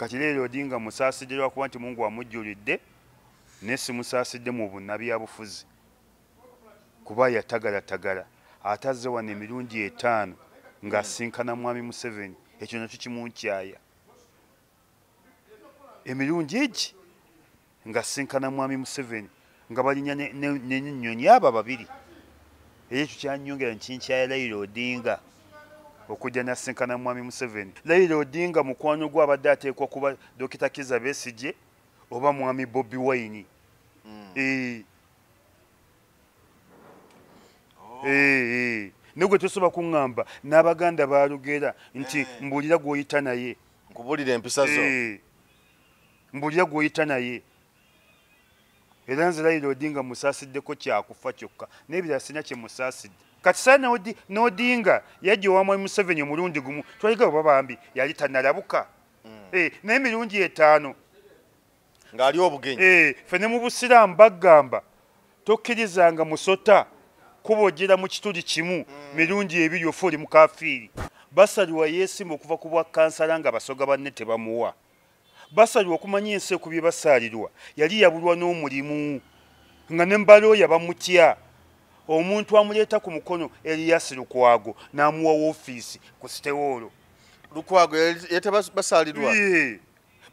Kati Raila Odinga musaasidde lwakuba nti Mungu amujjulidde, naye simusaasidde mu bunnabyabufuzi kuba yatagalatagala ate azze wano emirundi 5 ng'asinkana Mwami Museveni. Ekyo nakyo kimunkyaya. Emirundi egi ng'asinkana Mwami Museveni nga balinnya n'ennyonyi abo babiri. Era ekyo kyanyongera nkinkyaya Raila Odinga okujja n'asinkana Mwami Museveni. Raila Odinga mukwano gwe abadde ateekwa kuba Dr. Kizza Besigye oba Mwami Bobi Wine. Negwe tosobola kuŋŋamba n'Abaganda baalugera nti mbuulira gw'oyita naye. Nkubuulira empisa zo. Mbuulira gw'oyita naye. Era nze Raila Odinga musaasiddeko kyakufa kyokka n'ebirala sirina kye musaasidde. Kati saa n'Odinga yajja owa Mwami Museveni omulundi gumu, twaliga oba bambi yali tannalabuka. Naye emirundi 5 ng'ali obugenyi. Ffe ne mu Busiraamu bagamba tokkirizanga musota kubojjera mu kituli kimu mirundi 2 ofa oli mukafiiri. Basalirwa yeesimba okuva ku bwa kansala nga Basoga banne tebamuwa. Basalirwa okumanya ensi ekubye basaalirwa yali yabulwa n'omulimu nga ne mbalooya bamutya. Omuntu amuleeta ku mukono Elias Lukwago n'amuwa woofiisi ku Sitewoolo. Lukwago yeeta Basalirwa?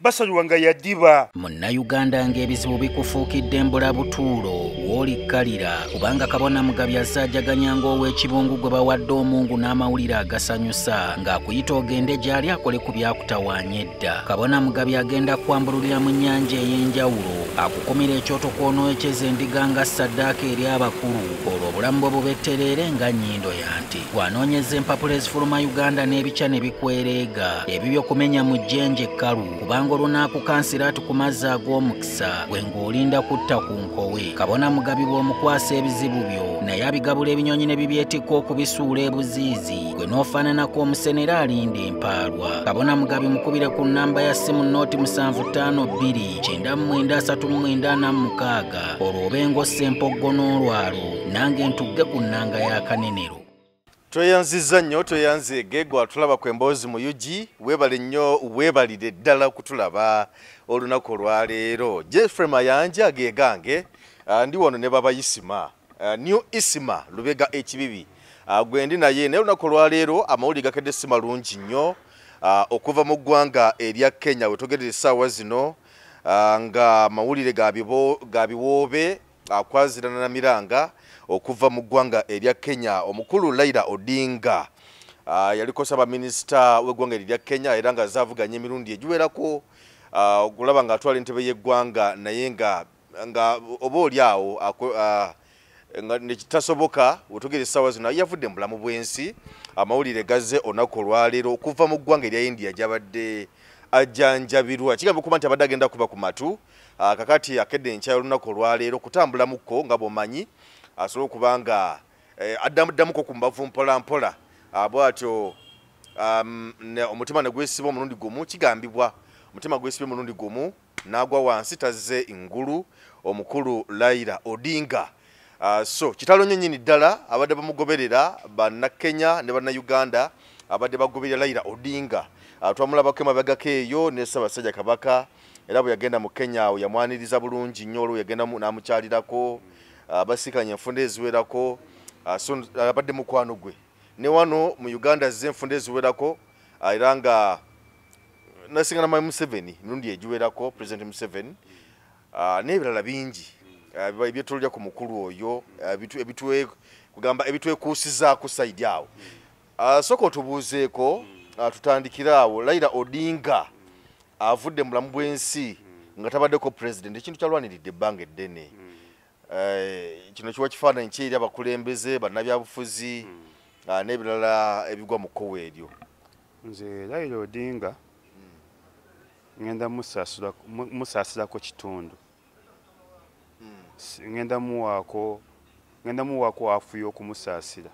Basalirwa nga yadiba. Munnayuganda ng'ebizibu bikufuukidde embulabutuulo w'olikkalira kubanga Kabona Mugabi azzaajaganya ng'ow'ekibungu gwe bawadde omungu n'amawulire agasanyusa ng'akuyita ogende gy'ali akole ku byakutawaanya edda. Kabona Mugabi agenda kwambululira mu nnyanja ey'enjawulo akukumira ekyoto kw'onookyeza endiga nga ssaddaaka eri abakulu olwo obulamu bwe bubettereere nga nnyindo ya nte. Bw'anoonyeza empapula ezifuluma Uganda n'ebikya ne bikwereega ebibyo kumenya mu jjenje ekkalu kubanga olunaakukansira ati ku mazzi ag'omukisa gwe ng'olinda kutta ku nkowe. Kabona Mugabi bw'omukwasa ebizibu byo naye abigabula ebinyonyi ne bibyetikka okubisuula ebuziizi gwe n'ofaananako omusenera alinda empaalwa. Kabona Mugabi mukubire ku nnamba ya ssimu 0 752 93 96 olwo obe ng'ossa empoggo n'olwalo nange ntugge ku nnanga ya Kanenero. Tweyanzizza nnyo, tweyanzeege gwe atulaba ku Emboozi mu UG, weebale nnyo, weebalire ddala okutulaba olunaku olwaleero. Jeffrey Mayanja ge gange, ndi wano ne Baba Isima, New Isima Lubega Ekibibi, gwe ndi naye. Naye olunaku olwaleero amawulire gakedde si malungi nnyo okuva mu ggwanga erya Kenya we tugerera essaawa zino, nga amawulire ga biwoobe akwazirana na miranga okuva mu ggwanga erya Kenya. Omukulu Raila Odinga yaliko ssaabaminisita w'eggwanga erya Kenya era nga zaavuganya emirundi egiwerako okulaba ng'atwala entebe y'eggwanga, naye nga oba oli awo nga nekitasoboka. Wetugera essaawa zino yavudde mu bulamu bw'ensi. Amawulire gazze olunaku olwaleero okuva mu ggwanga erya India gy'abadde ajjanjabirwa. Kigambibwa okuba nti abadde agenda kuba ku matu. Kakati akedde enkya y'olunaku olwaleero kutambulamukko nga bw'omanyi asobole okuba nga addamuddamuko ku mbavu mpola mpola, bw'atyo omutima ne gwesiba omulundi gumu. Kigambibwa omutima gwesibye omulundi gumu n'agwa wansi tazze ngulu omukulu Raila Odinga. So kitalo nnyo nnyini ddala abadde bamugoberera Bannakenya ne Bannayuganda abadde bagoberera Raila Odinga. Twamulabako emabegako eyo ne Ssaabasajja Kabaka, era bwe yagenda mu Kenya awo yamwaniriza bulungi nnyo, olwo yagenda n'amukyalirako, basikanye enfunda eziwerako. So abadde mukwano gwe. Ne wano mu Uganda azze enfunda eziwerako, era nga nasingana Mwami Museveni emirundi egiwerako, President Museveni, n'ebirala bingi ebyetololya ku mukulu oyo, kugamba ebitwekuusizaako sayidi awo. Sooka otubuuzeeko, tutandikire awo. Raila Odinga avudde mu bulamu bw'ensi nga tabaddeko president, ekintu kyalwaniridde ebbanga eddene. Kino kiwa kifaananyi ki eri abakulembeze, bannabyabufuzi n'ebirala ebigwa mu kkowe eryo? Nze Raila Odinga ngenda musaasirako kitundu. Ngenda muwaako afu y'okumusaasira,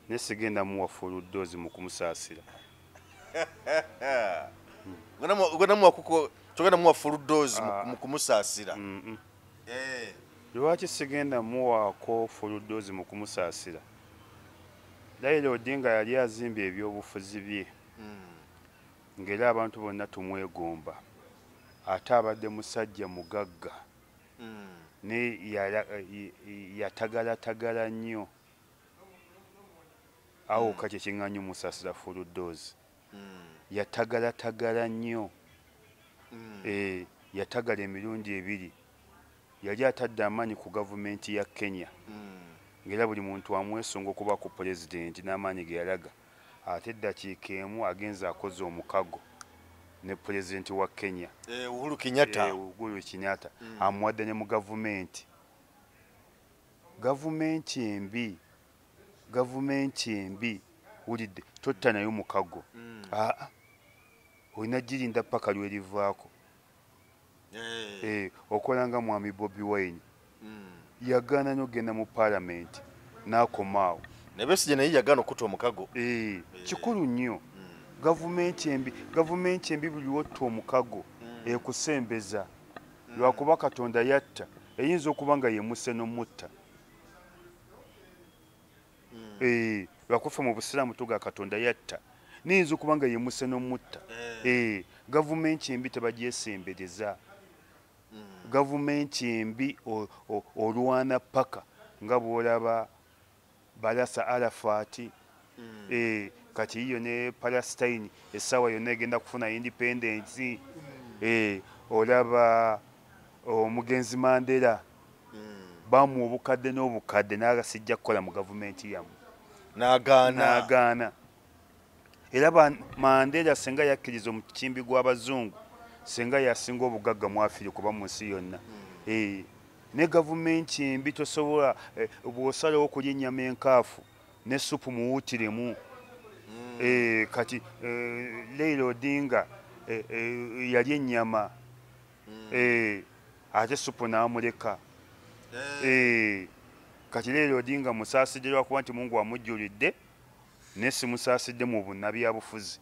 naye sigenda muwa full dose mu kumusaasira. Togenda muwa full dose mu kumusaasira? Lwaki sigenda muwaako full dose mu kumusaasira? Raila Odinga yali azimbye ebyobufuzi bye. Ng'era abantu bonna tumwegomba, ate abadde musajja mugagga ne yatagalatagala nnyo. Awo kati ekiŋŋanyo musaasira full dose. Yatagalatagala nnyo. Yatagala emirundi ebiri. Yali atadde amaanyi ku gavumenti ya Kenya, ng'era buli muntu amwesunga okuba ku pulezidenti n'amaanyi ge yalaga. Ate eddakiika emu agenze akoze omukago ne pulezidenti wa Kenya, Uhuru Kenyatta. Uhuru Kenyatta amuwadde ne mu gavumenti. Gavumenti embi, gavumenti embi, wulidde, totta nayo mukago. Aa, olina girinda paka lwerivaako. Okola nga mwami Bobi Wine, yagaana n'ogenda mu paalamenti n'akomaawo. Ne Besigye naye yagaana okutta omukago. Kikulu nnyo. Gavumenti embi, gavumenti embi buli lwotta omukago ekusembeza. Lwakuba Katonda yatta, eyinza okuba nga yemusse n'omutta. Lwakufa mu busiraamu tuga Katonda yatta, niyinza okuba nga yemusse n'omutta. Gavumenti embi tebagyesembereza. Gavumenti embi olwana paka nga bw'olaba Balasa Arafat. Kati iyo ne Palestine essaawa yonna egenda kufuna independence. Olaba omugenzi Mandela, bamuwa obukadde n'obukadde n'agasijja kukola mu gavumenti yammwe, n'agaana. N'agaana. Era Mandela singa yakkiriza omukimbi gw'abazungu, singa yasinga obugagga mu Afirika oba mu nsi yonna. Ne gavumenti embi tosobola, bw'osalawo okulya ennyama enkaafu ne supu muwuutiremu. Kati Raila Odinga yalya ennyama, ate supu n'amuleka. Kati Raila Odinga musaasidde lwakuba nti Mungu amujjulidde, naye simusaasidde mu bunnabyabufuzi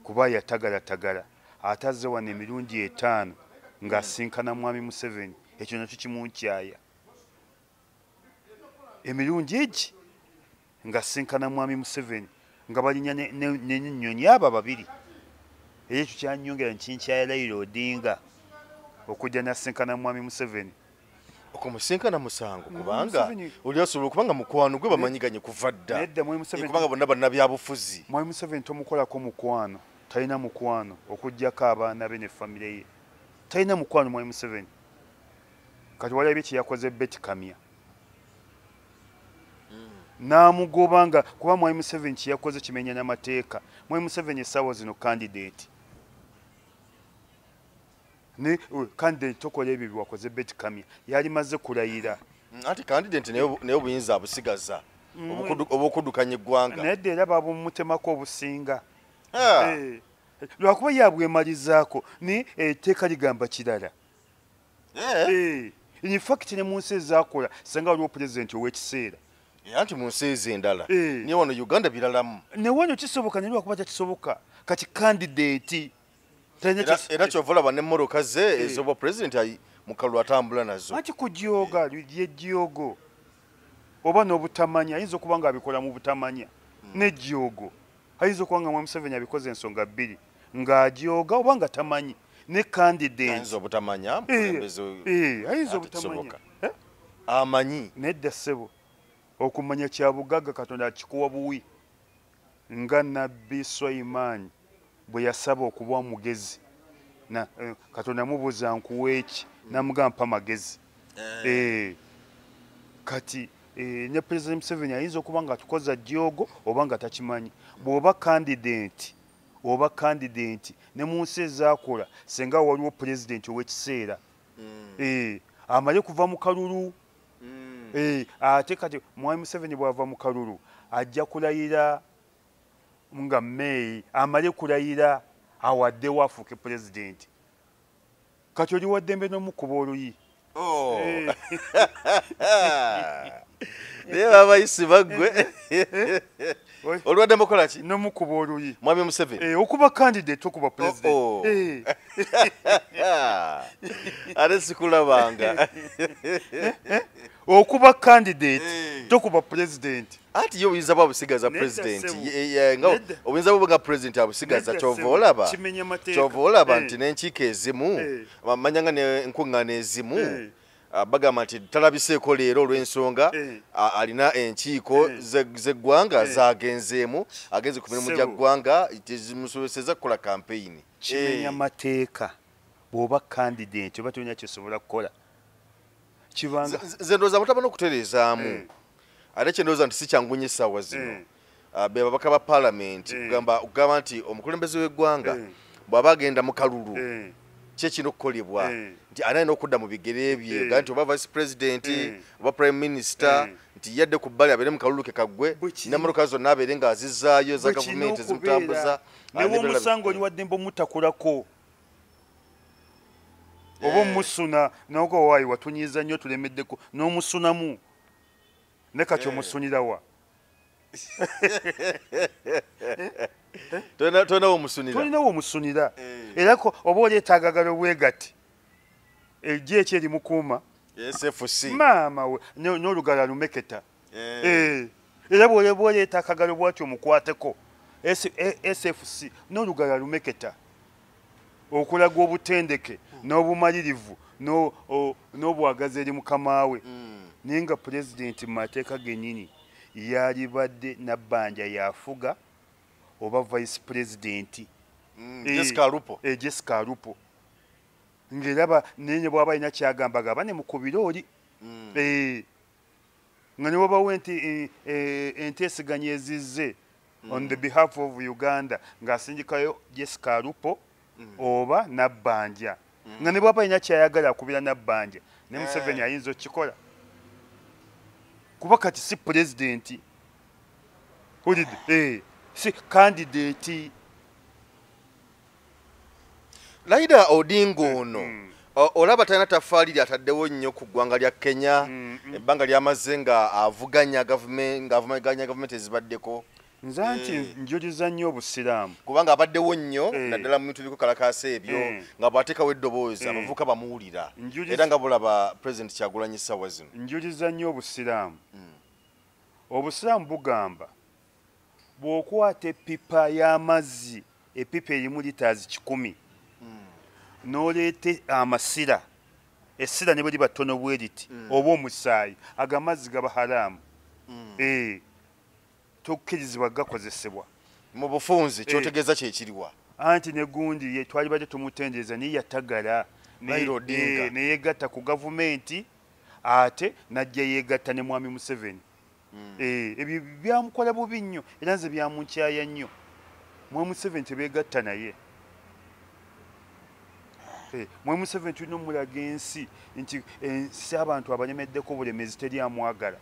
kuba yatagalatagala. Ate azze wano emirundi 5 ng'asinkana mwami Museveni, ekyo nakyo kimunkyaya. Emirundi egi ng'asinkana mwami Museveni nga balinnya n'ennyonyi abo babiri. Era ekyo kyanyongera nkinkyaya Raila Odinga okujja n'asinkana mwami Museveni. Okumusinkana musango, kubanga oli asobola okuba nga mukwano gwe bamanyiganye kuva dda. Nedda, mwami Museveni, kubanga bonna bannabyabufuzi. Mwami Museveni tomukolako mukwano, talina mukwano okuggyako abaana be ne famire ye. Talina mukwano mwami Museveni. Kati walabye kye yakoze Betty Kamya, n'amugoba nga kuba mwami Museveni kye yakoze kimenya n'amateeka. Mwami Museveni essaawa zino candidate. Ne candidate tokola ebyo byewakoze Betty Kamya, yali maze kulayira. Ate candidate naye obuyinza abusigaza obw'okuddukanya eggwanga. Naye dda era babumutemako obusinga. Lwakuba yabwemalizaako, ni etteeka ligamba kirala. In fact ne mu nsi ezaakola singa waliwo pulezidenti ow'ekiseera. Anti mu nsi ezo endala, naye wano Uganda biralamu. Ne wano kisoboka, naye lwakuba tekisoboka. Kati candidate era kyova olaba n'emmotoka ze ez'obwa pulezidenti mu kalulu atambula nazo. Anti kujooga ly'ejjoogo oba n'obutamanya, ayinza okuba ng'abikola mu butamanya n'ejjoogo. Ayinza okuba nga mwami Museveni abikoze ensonga bbiri, ng'ajooga oba nga tamanyi. Ne candidate ayinza obutamanya, mukulembeze ayinza obutamanya. Amanyi. Nedda ssebo, okumanya kya bugagga Katonda akikuwa buwi. Nga Nabbi Sulaiman bwe yasaba okuba omugezi, Katonda amubuuza nkuwa eki, n'amugamba mpa magezi. Kati ne President Museveni ayinza okuba nga atukoza jjoogo oba nga takimanyi. Bw'oba candidate, oba candidate ne mu nsi ezaakola singa waliwo pulezidenti ow'ekiseera, amale kuva mu kalulu. Ate kati mwami Museveni bw'ava mu kalulu ajja kulayira nga May, amale kulayira awaddewo afuuke pulezidenti. Kati oli wa ddembe n'omukuba oluyi. Naye babayisi baggwe. Olwadde mukola ki? N'omukuba oluyi. Mwami Museveni. Okuba candidate okuba president. Ate sikulabanga. Okuba candidate. Tokuba president. Ati yo oyinza babusigaza president. Nga oyinza buba president abusigaza kyova olaba. Kyova olaba nti n'enkiiko ezimu manyanga ne nkuŋŋaana ezimu bagamba nti talabiseeko leero olw'ensonga alina enkiiko z'eggwanga zagenzeemu agenze ku mirimu gya ggwanga tezimusobosezza kukola kampeyini. Kimenya mateeka bw'oba candidate oba tolina kyosobola kukola. Kibanga nze ndowooza mutabana okutereezaamu ate kye ndowooza nti si kyangu nnyo essaawa zino be babaka ba paalamenti kugamba nti omukulembeze w'eggwanga bw'aba agenda mu kalulu kye kirina okukolebwa nti ani alina okudda mu bigere bye ga nti oba vice president oba prime minister nti yadde ku bbali abeere mu kalulu ke kaggwe n'emmotoka zonna abeere ng'azizzaayo eza gavumenti ezimutambuza. Newomusanga oli waddembe omutakulako oba omusuna nago waayi watunyiiza nnyo tulemeddeko n'omusunamu ne kati omusunirawa? Tolinawo omusunira, tolinawo omusunira era oba oleeta agagalo bwegati ejji eki erimukuuma SFC maama we n'olugalo alumeketa era bw'oleeta akagalo bwati omukwateko SFC n'olugalo alumeketa okulaga obutendeke n'obumalirivu n'obwagazi eri mukama we. Naye nga pulezidenti mu mateeka gennyini yalibadde Nabbanja yafuga oba vice president Jessica Alupo. Jessica Alupo ng'eraba naye bw'aba alina kyagamba gaba ne mukubira oli nga ne wabawo enteeseganya ezizze on the behalf of Uganda ng'asindikayo Jessica Alupo oba Nabbanja nga ne bw'aba alina kyayagala akubira Nabbanja ne Museveni ayinza okukikola kuba kati si pulezidenti si candidate. Raila Odinga ono olaba talina taffaali lyataddewo nnyo ku ggwanga lya Kenya ebbanga lyamaze nga avuganya gavumenti ezibaddeko. Nze nti njuliza nnyo obusiraamu kubanga abaddewo nnyo naddala mu bintu by'okukalakaasa ebyo nga bw'ateekawo eddoboozi abavubuka bamuwulira era nga bulaba President Kyagulanyi ssaawa zino. Njuliza nnyo obusiraamu. Obusiraamu bugamba bw'okwata eppipa y'amazzi eppipa erimu litaazi 100 n'oleeta amasira essira ne bwe liba ttono bwe riti oba omusaayi ago amazzi gaba haraamu tokkirizibwa gakozesebwa. Mu bufunze kyotegeeza kyekiriwa? Anti ne gundi ye twalibadde tumutendereza naye yatagala ne yeegatta ku gavumenti ate n'ajja yeegatta ne Mwami Museveni. Ebyo byamukola bubi nnyo era nze byamunkyaya nnyo. Mwami Museveni tebeegatta naye. Mwami Museveni tulina omulaga ensi nti ensi abantu abalemeddeko obulemezi teri amwagala.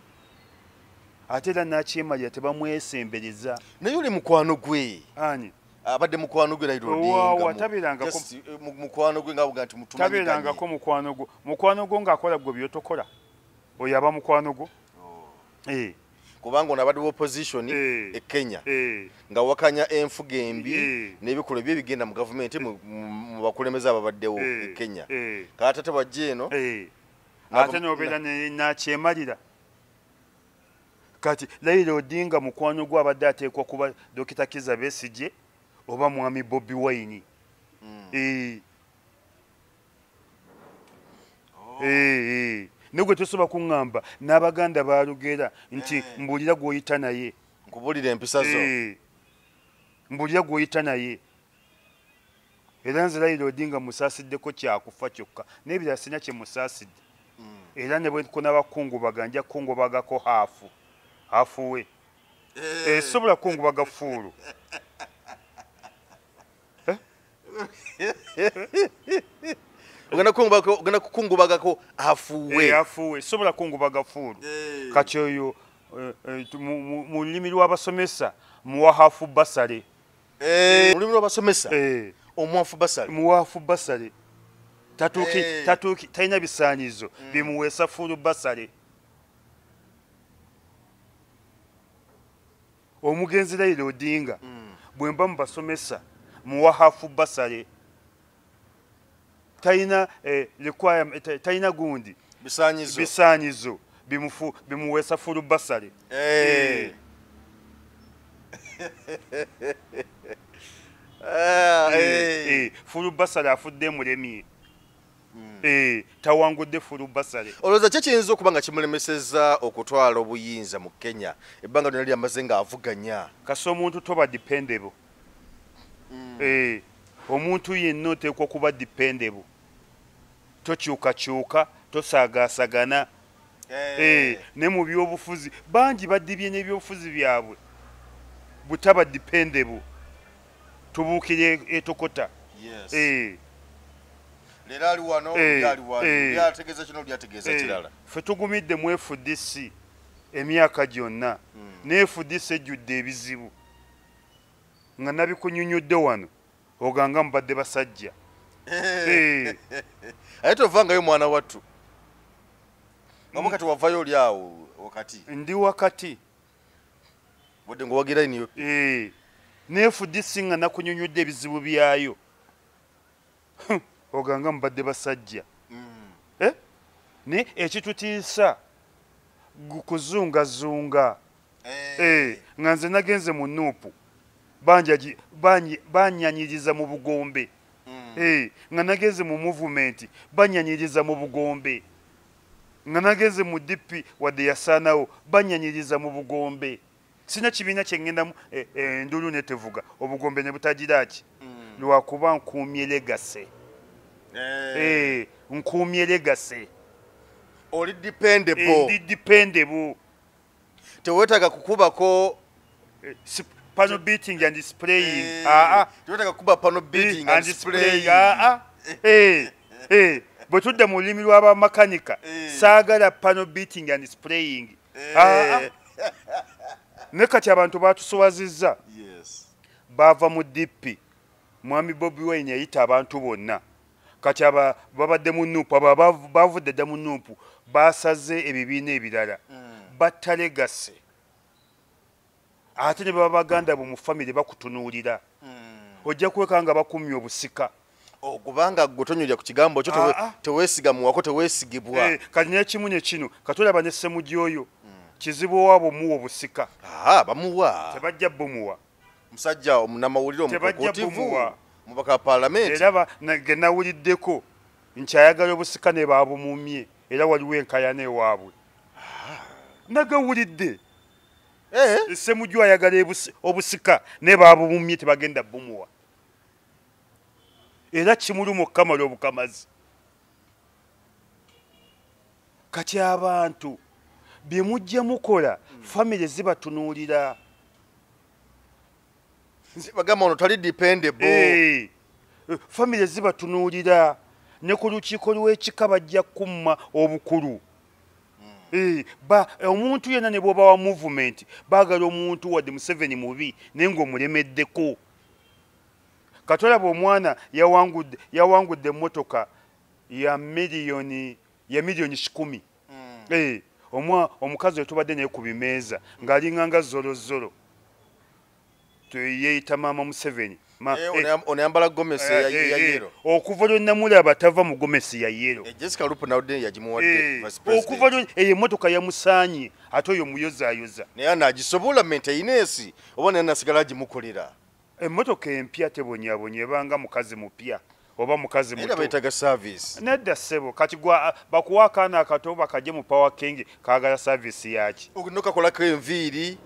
Ate era n'akyemalira tebamwesembereza. Naye oli mukwano gwe. Ani? Abadde mukwano gwe Raila Odinga. Tabeerangako mukwano gwe nga buga nti mutumanyiganye. Tabeerangako mukwano gwo. Mukwano gwo ng'akola gwe by'otokola. Oyo aba mukwano gwo. Kubanga ono abadde opposition e Kenya nga wakanya enfuga embi n'ebikolwa bye bigenda mu gavumenti mu bakulembeze ababaddewo e Kenya. Kati ate bw'ajja eno ate n'obeera n'akyemalira. Kati Raila Odinga mukwano gwe abadde ateekwa kuba Dr. Kizza Besigye oba Mwami Bobi Wine. Negwe tosobola kuŋŋamba n'Abaganda baalugera nti mbuulira gw'oyita naye. Nkubuulira empisa zo. Mbuulira gw'oyita naye. Era nze Raila Odinga musaasiddeko kyakufa kyokka n'ebirala sirina kye musaasidde. Era ne bwe kunabakungubaga nja kukungubagako haafu. Haafu we. Sobola kukungubaga fuulu. Ogenda kukungubagako afuwe. Afuwe sobola kukungubaga fuulu. Kati oyo mu lulimi lw'abasomesa muwa hafu basale. Mu lulimi lw'abasomesa omuwafu basale. Muwafu basale. Tatuuki talina bisaanyizo bimuweesa fuulu basale. Omugenzi Raila Odinga bwe mba mubasomesa muwa hafu basale. Talina requirement, talina gundi bisaanyizo Bimuweesa full bursary. Full bursary afudde mulemye. Tawangudde full bursary. Olowooza ki ekiyinza okuba nga kimulemesezza okutwala obuyinza mu Kenya ebbanga lyonna lyamaze ng'avuganya? Kasi omuntu toba dependable. Omuntu yenna oteekwa okuba dependable. Tokyukakyuka, tosaagaasagana. Ne mu byobufuzi bangi badibye n'ebyobufuzi byabwe butaba dependable. Tubuukire etokota. Leero ali wano, ali wano, lyategeeza kino, lyategeeza kirala. Ffe tugumidde mu FDC emyaka gyonna, ne FDC ejjudde ebizibu nga nabikunyunyudde wano oganga mubadde basajja. Ate tovangayo mwana wattu. Oba kati wavayo oli awo wakati? Ndi wakati. Wadde ng'owagira NUP. Ne FDC nga nakunyunyudde ebizibu byayo. Oganga mubadde basajja. Ne ekitutiisa kuzungazunga. Nga nze nagenze mu NUP. Banyanyiriza mu bugombe. Nga nagenze mu movement banyanyiriza mu bugombe. Nga nagenze mu DP wadde yasaanawo banyanyiriza mu bugombe. Sina kibiina kye ŋŋendamu enduulu ne tevuga obugombe ne butagira ki? Lwakuba nkuumye legacy. Nkuumye legacy. Oli dependable. Ndi dependable. Teweetaaga kukubako panel beating and spraying. Teweetaaga kukuba panel beating and spraying. Bwe tudda mu lulimi lw'abamakanika, saagala panel beating and spraying. Ne kati abantu baatuswazizza. Baava mu DP. Mwami Bobi Wine yayita abantu bonna. Kati babadde mu NUP, bavudde dda mu NUP, basaze ebibiina ebirala. Batta legacy. Ate ne baba baganda bo mu famire bakutunuulira. Ojja kweka nga bakumye obusika. Okubanga gwe tonyulya ku kigambo kyo teweesigamuwako, teweesigibwa. Kati n'ekimu ne kino, katolaba ne Ssemujju oyo. Kizibu owaabwe omuwa obusika. Bamuwa. Tebajja bumuwa. Musajja omunnamawulire omukukuutivu, omubaka wa paalamenti. Era ge nawuliddeko nkyayagala obusika ne baabumumye, era waliwo enkaayana ewaabwe. Nagawulidde. Ssemujju ayagala obusika ne baabumumye tebagenda bumuwa. Era kimuluma okukamala obukamazi. Kati abantu bye mujja mukola famire zibatunuulira. Bagamba ono tali dependable. Famire zibatunuulira ne ku lukiiko lw'ekika bajja kumma obukulu. Omuntu yenna ne bw'oba wa movement baagala omuntu wadde Museveni mubi naye ng'omulemeddeko. Katolaba omwana yawangudde emmotoka ya miliyoni 1,000. Omukazi wetubadde naye ku bimeeza ng'alinganga zolozolo. Yeeyita maama Museveni. Onayambala gomesi ya yero. Okuva lwe namulaba tava mu gomesi ya yero. Jessica Lupo nawudde yagimuwadde vice president. Okuva lwe eyo emmotoka yamusaanye ate oyo muyozaayoza. Naye anaagisobola maintenance oba naye anasigala agimukolera. Emmotoka empya tebonyabonya ebanga mukazi mupya oba mukazi muto. Era beetaaga service. Nedda ssebo, kati bakuwa akaana akato bakajje mu Power King kaagala service yaki. Nokakolako enviiri.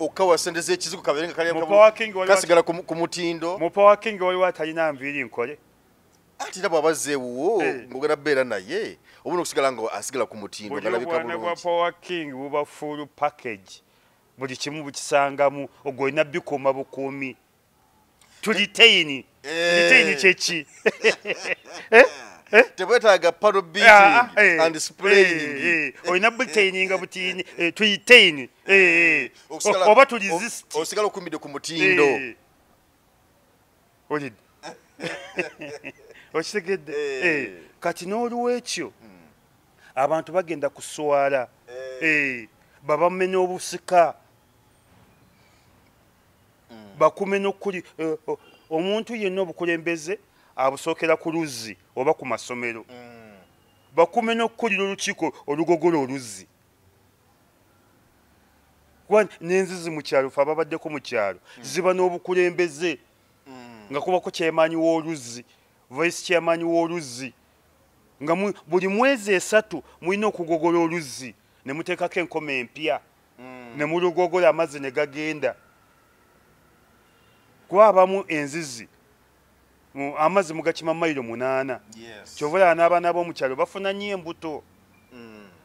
Okawa sente z'ekizigo kabeere nga kasigala ku mutindo. Mu Power King waliwo atalina nviiri nkole. Ate era bw'aba azze ewuwo ng'ogenda kubeera naye oba okusigala nga asigala ku mutindo ng'alabika bulungi. Bwa Power King buba full package. Buli kimu bukisangamu ogwo olina bikuuma bukuumi. Tuliteini. Tuliteini kyeki? Tebwetaaga panel beating and spraying. Olina buteininga butiini, tuyiteini. Oba turesist. Osigala okuumidde ku mutindo. Olidde. Okitegedde. Kati n'olwekyo abantu bagenda kuswala. Babamenya obusika. Bakume n'okuli omuntu yenna obukulembeze abusookera ku luzzi oba ku masomero. Bakume n'okukulira olukiiko olugogola oluzzi. Kuba n'enzizi mu kyalo, fe ababaddeko mu kyalo, ziba n'obukulembeze. Nga kubako chairman w'oluzzi, vice chairman w'oluzzi. Nga buli mwezi 3 mulina okugogola oluzzi ne muteekako enkoma empya. Ne mulugogola amazzi ne gagenda. Kuba abamu enzizi amazzi mugakima mayiro 8. Kyova n'abaana b'omu kyalo bafuna nnyo embuto.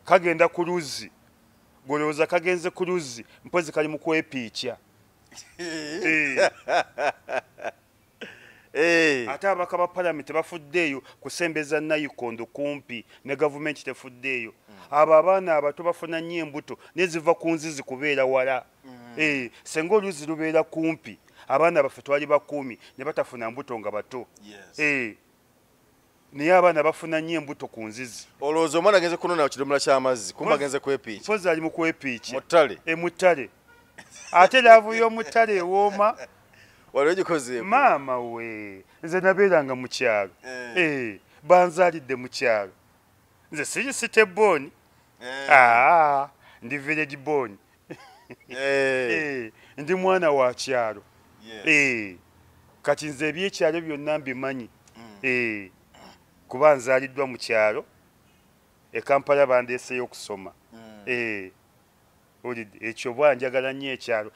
Kagenda ku luzzi, golowooza kagenze ku luzzi, mpozi kali mu kwepiikya. Ate ababaka ba palamenti bafuddeeyo kusembeza nayikondo kumpi ne gavumenti tefuddeeyo. Abo abaana abato bafuna nnyo embuto neziva ku nzizi kubeera wala. Senga oluzzi lubeera kumpi, abaana baffe twali bakuumi ne batafuna mbuto nga bato. Naye abaana bafuna nnyo embuto ku nzizi. Olowooza omwana agenze kunona kidomola ky'amazzi, kumba agenze kwepiikya. Mpozi ali mu kwepiikya. Mu ttale. Mu ttale. Ate laavu y'omu ttale ewooma. Wali ogikozeeko? Maama we, nze nabeeranga mu kyalo. Banzaalidde mu kyalo. Nze siri city born. Ndi village born. Ndi mwana wa kyalo. Kati nze ebyekyalo byonna mbimanyi. Kuba nzaaliddwa mu kyalo, e Kampala bandeeseyo okusoma. Ekyo bwa njagala nnyo ekyalo.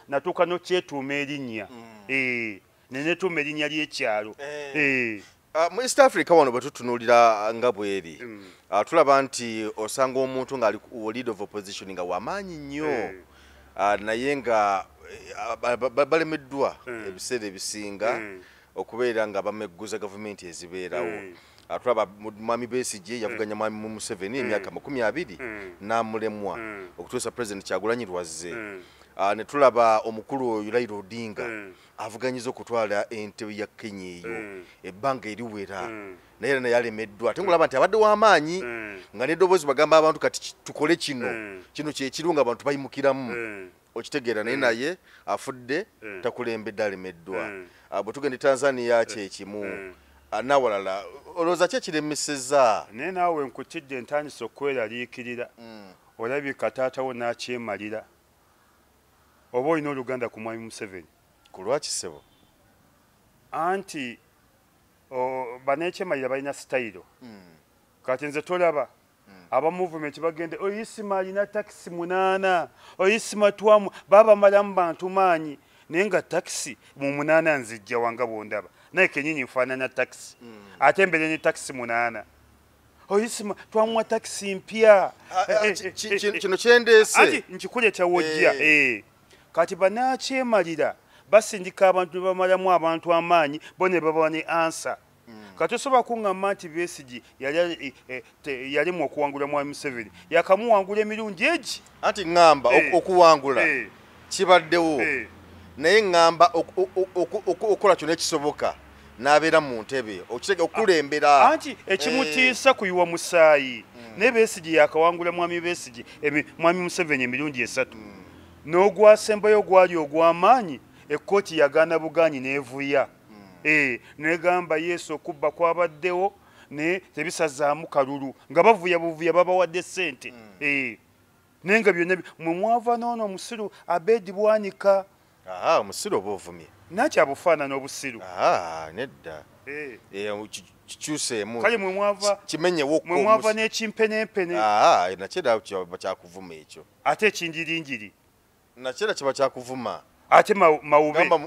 Natuuka n'okyetuuma erinnya. Ne netuuma erinnya ly'ekyalo. Mu East Africa wano bwe tutunuulira nga bweri, tulaba nti osanga omuntu ng'ali leader of opposition nga wamaanyi nnyo, naye nga balemeddwa ebiseera ebisinga okubeera nga bamegguza gavumenti ezibeerawo. Tulaba Mwami Besigye yavuganya Mwami Museveni emyaka 20 n'amulemwa okutuusa President Kyagulanyi lwazze. Ne tulaba omukulu oyo Raila Odinga avuganyiza okutwala entebe ya Kenya eyo ebbanga eriwera, naye era naye alemeddwa. Ate ng'olaba nti abadde w'amaanyi nga n'eddoboozi bagamba abantu kati tukole kino, kino kye kiriwo nga abantu bayimukiramu. Okitegeera, naye naye afudde takulembedde, alemeddwa. Bwe tugenda e Tanzania kye kimu, n'awalala. Olowooza ki ekiremesezza? Naye naawe nkutidde ntandise okweraliikirira. Olabika taatawo n'akyemalira. Oba olina oluganda ku Mwami Museveni? Ku lwaki ssebo? Anti banneekyemalira balina sitayiro. Kati nze tolaba aba movement bagenda, Oyisima alina takisi 8, Oyisima twamu babamalamu bantu maanyi, naye nga takisi mu 8 nzijja wanga bw'ondaba. Naye kennyini nfaanana takisi. Ate mbere ne takisi 8. Oyisima twamuwa takisi mpya. Kino kyendeese. Anti nkikuleeta w'ojja. Kati bannakyemalira basindika abantu ne bamalamu abantu amaanyi, bo ne baba ne ansa. Kati osobola kuŋŋamba nti Besigye yalimu okuwangula Mwami Museveni, yakamuwangula emirundi egi? Anti ŋŋamba okuwangula kibaddewo, naye ŋŋamba okukola kyonna ekisoboka n'abeera mu ntebe okulembera. Anti ekimutiisa kuyiwa musaayi. Naye Besigye yakawangula Mwami Besigye, Mwami Museveni emirundi 3. N'ogwasembayo gwali ogw'amaanyi, ekkooti yagaana bugaanyi n'evuya. Negamba Yesu okubba kwabaddewo naye tebisazaamu kalulu, nga bavuya buvuya babawadde ssente. Naye nga byonna mwe mwava n'ono omusiru Abedi Bwanika. Omusiru oba ovumye? Nakyabufaanana obusiru. Nedda. Kikyuseemu. Kale mwe mwava kimenyewokko. Mwe mwava n'ekimpenempene. Nakyo kiba kyakuvuma ekyo. Ate ekinjirinjiri. Nakyo kiba kyakuvuma. Ate mawube. Gamba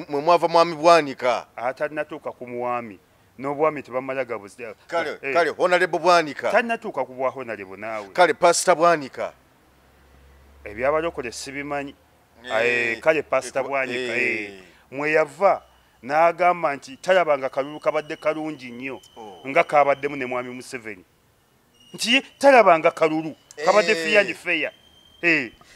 mwe mwava Mwami Bwanika. Atalinatuuka ku mwami. N'obwami tebamala gabuzi. Kale Honorable Bwanika. Talinatuuka ku bwa Honorable naawe. Kale Pastor Bwanika. Ebyabalokole sibimanyi. Kale Pastor Bwanika. Mwe yava n'agamba nti talabanga kalulu kabadde kalungi nnyo nga kabaddemu ne Mwami Museveni. Nti talabanga kalulu kabadde fair and fair.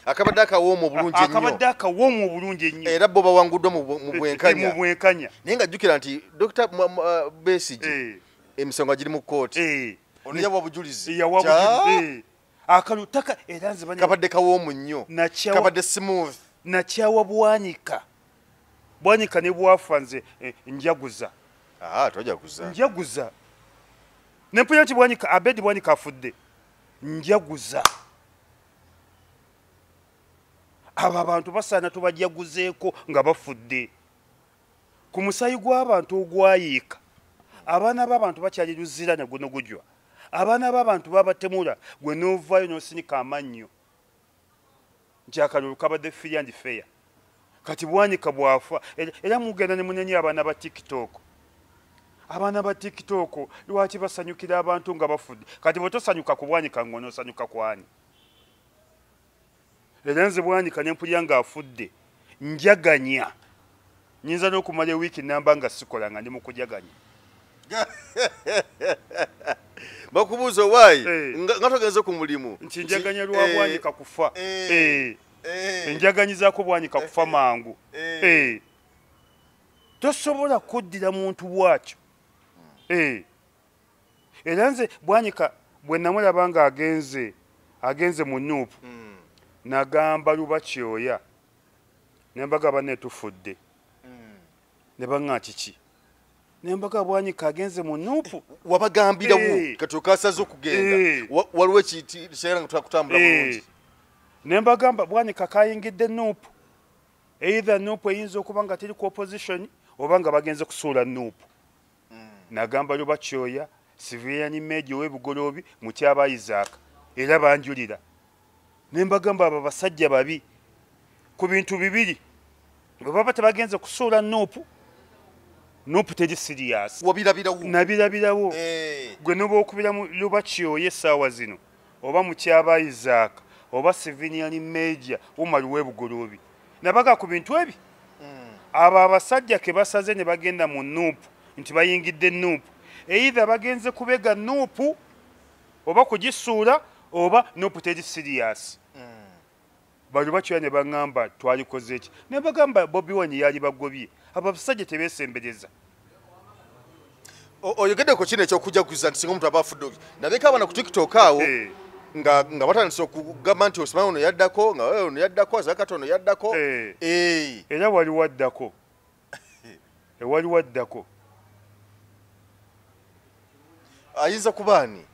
Akabadde akawoomu obulungi ennyo. Akabadde akawoomu obulungi ennyo. Era bo bawanguddwa mu bwenkanya. Mu bwenkanya. Naye nga jjukira nti Dr. Besigye emisango giri mu kkooti. Ono yawa bujulizi. Yawa bujulizi. Akalulu taka era nze kabadde kawoomu nnyo. Kabadde smooth. Nakyawa Bwanika. Bwanika ne bwafa nze njaguza. Tojaguza. Njaguza. Nempulira nti Bwanika, Abedi Bwanika afudde, njaguza. Abo abantu basaana tubajaguzeeko nga bafudde. Ku musaayi gw'abantu ogwayiika, abaana b'abantu bakyali luzira ne guno gujwa. Abaana b'abantu babatemula, gwe n'ovaayo n'osinika amannyo nti akalulu kabadde free and fair. Kati Bwanika bw'afa, era mugenda ne munenya abaana ba TikTok. Abaana ba TikTok lwaki basanyukira abantu nga bafudde? Kati bwe tosanyuka ku Bwanika ng'onoosanyuka kwani? Era nze Bwanika ne mpulira ng'afudde, njaganya. Nyinza n'okumala ewiiki namba nga sikola, nga ndi mu kujaganya. Bakubuuza owaayi nga togenze ku mulimu. Nti njaganya lwa Bwanika kufa. Njaganyizaako Bwanika kufa mangu. Tosobola kuddira muntu bw'atyo. Era nze Bwanika bwe namulaba nga agenze mu NUP, nagamba Luba Kyoya, ne mbagamba ne tufudde. Ne baŋŋa kiki? Ne mbaga Bwanika agenze mu NUP. Wabagambirawo kati okasaze okugenda, waliwo ekiseera nga twakutambula bulungi. Ne mbagamba Bwanika kayingidde NUP. Either NUP eyinza okuba nga teri ku opposition oba nga bagenze kusuula NUP. Nagamba Luba Kyoya, civilian media ow'ebugoloobi Mutyaba Isaac, era banjulira. Ne mbagamba abo basajja babi ku bintu bibiri. Bwe baba tebagenze kusuula NUP, NUP teri serious. Wabirabirawo. Nabirabirawo. Gwe n'oba okubira mu Luba Kyoya essaawa zino, oba Mutyaba Isaac, oba civilian media Umar w'ebugoloobi. Nabaga ku bintu ebi. Abo abasajja ke basaze ne bagenda mu NUP nti bayingidde NUP. Either bagenze kubega NUP oba kugisuula oba NUP teri serious. Bali bakyoya ne baŋŋamba twalikoze ki? Ne bagamba Bobi Wine yali bagobye. Abo abasajja tebeesembereza. Oyogedde ku kino ekyokujaguza nti singa omuntu aba afudde, nabeka abaana ku TikTok awo nga batandise okugamba nti osimanyi ono yaddako, nga ono yaddako, azakati ono yaddako. Era waliwo addako. Waliwo addako. Ayinza kuba ani?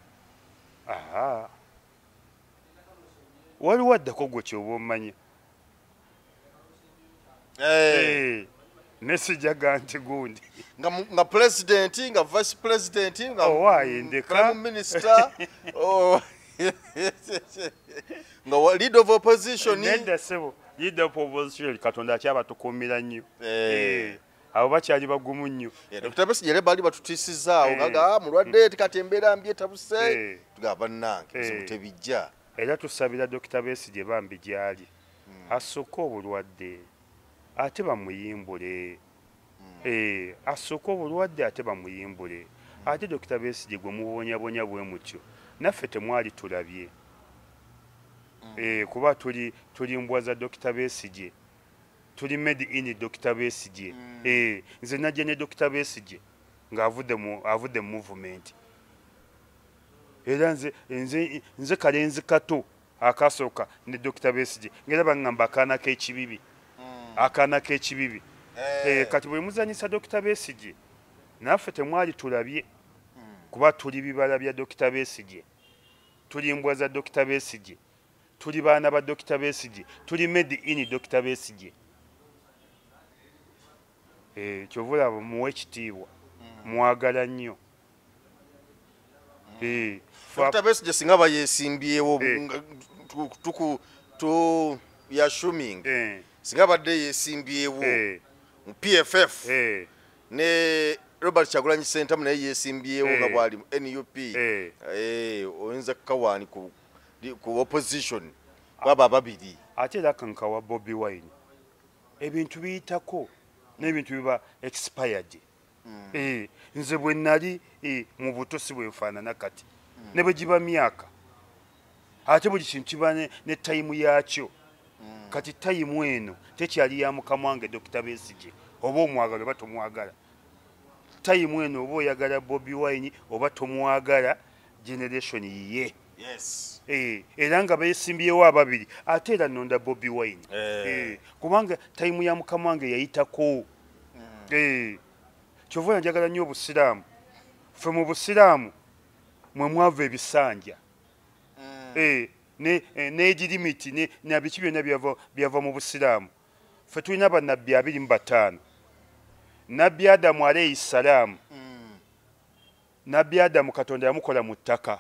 Waliwo addako gwe kyoba omanya. Ne sijaga nti gundi. Nga president, nga vice president, nga prime minister, nga leader of opposition. Nedda ssebo, leader of opposition Katonda akyabatukuumira nnyo. Abo bakyali bagumu nnyo. Dr. Besigye baali batutiisizaawo nga mulwadde kati embeera mbi etabuse. Tugamba bannange ebizibu tebijja. Era tusabira Dr. Besigye bambi gy'ali asooke obulwadde ate bamuyimbule. Asooke obulwadde ate bamuyimbule. Ate Dr. Besigye gwe mubonyabonya bwe mutyo naffe temwali tulabye. Kuba tuli mbwa za Dr. Besigye. Tuli made in Dr. Besigye. Nze najja ne Dr. Besigye nga avudde mu movement. Era nze kalenzi kato akasooka ne Dr. Besigye. Ngera baŋŋamba akaana k'ekibibi. Akaana k'ekibibi. Kati bwe muzanyisa Dr. Besigye naffe temwali tulabye. Kuba tuli bibala bya Dr. Besigye. Tuli mbwa za Dr. Besigye. Tuli baana ba Dr. Besigye. Tuli made in Dr. Besigye. Kyova olaba muwe ekitiibwa. Mwagala nnyo. Dr. Besigye singa bayeesimbyewo tu yashuming. Singa badde yeesimbyewo mu PFF ne Robert Kyagulanyi Ssentamu naye yeesimbyewo nga bw'ali mu NUP. Oyinza kukawaani ku opposition baba babiri. Ate era kankawa Bobi Wine. Ebintu biyitako n'ebintu biba expired. Nze bwe nali mu buto si bwe nfaanana kati. Ne bwe giba myaka. Ate buli kintu kiba ne tayimu yaakyo. Kati tayimu eno tekyali ya mukama wange Dr. Besigye. Oba omwagala oba tomwagala. Tayimu eno oba oyagala Bobi Wine oba tomwagala, generation yiye. Yes. Era nga beesimbyewo ababiri ate era nonda Bobi Wine. Kubanga tayimu ya mukama wange yayitako. Kyova njagala nnyo obusiraamu. Ffe mu busiraamu Mwe mwava ebisanja. N'egirimiti nabiki byonna byava mu Busiraamu. Ffe tulina bannabbi 25. Nabbi Adamu alayhi salaamu. Nabbi Adamu Katonda yamukola mu ttaka.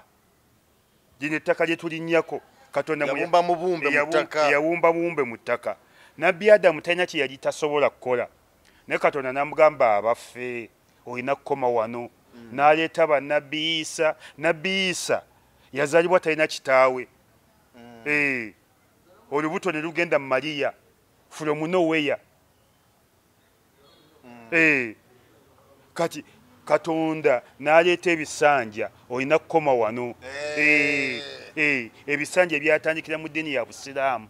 Lino ettaka lye tulinnyako Katonda yawumba mubumbe mu ttaka. Yawumba mubumbe mu ttaka. Nabbi Adamu talina kye yali tasobola kukola. Naye Katonda n'amugamba abaffe olina kukoma wano. N'aleeta bannabbi Isa. Nabbi Isa yazaalibwa talina kitaawe. Olubuto ne lugenda mu Mariya from nowhere. Kati Katonda n'aleeta ebisanja olina kukoma wano. Ebisanja ebyatandikira mu ddiini ya Busiraamu.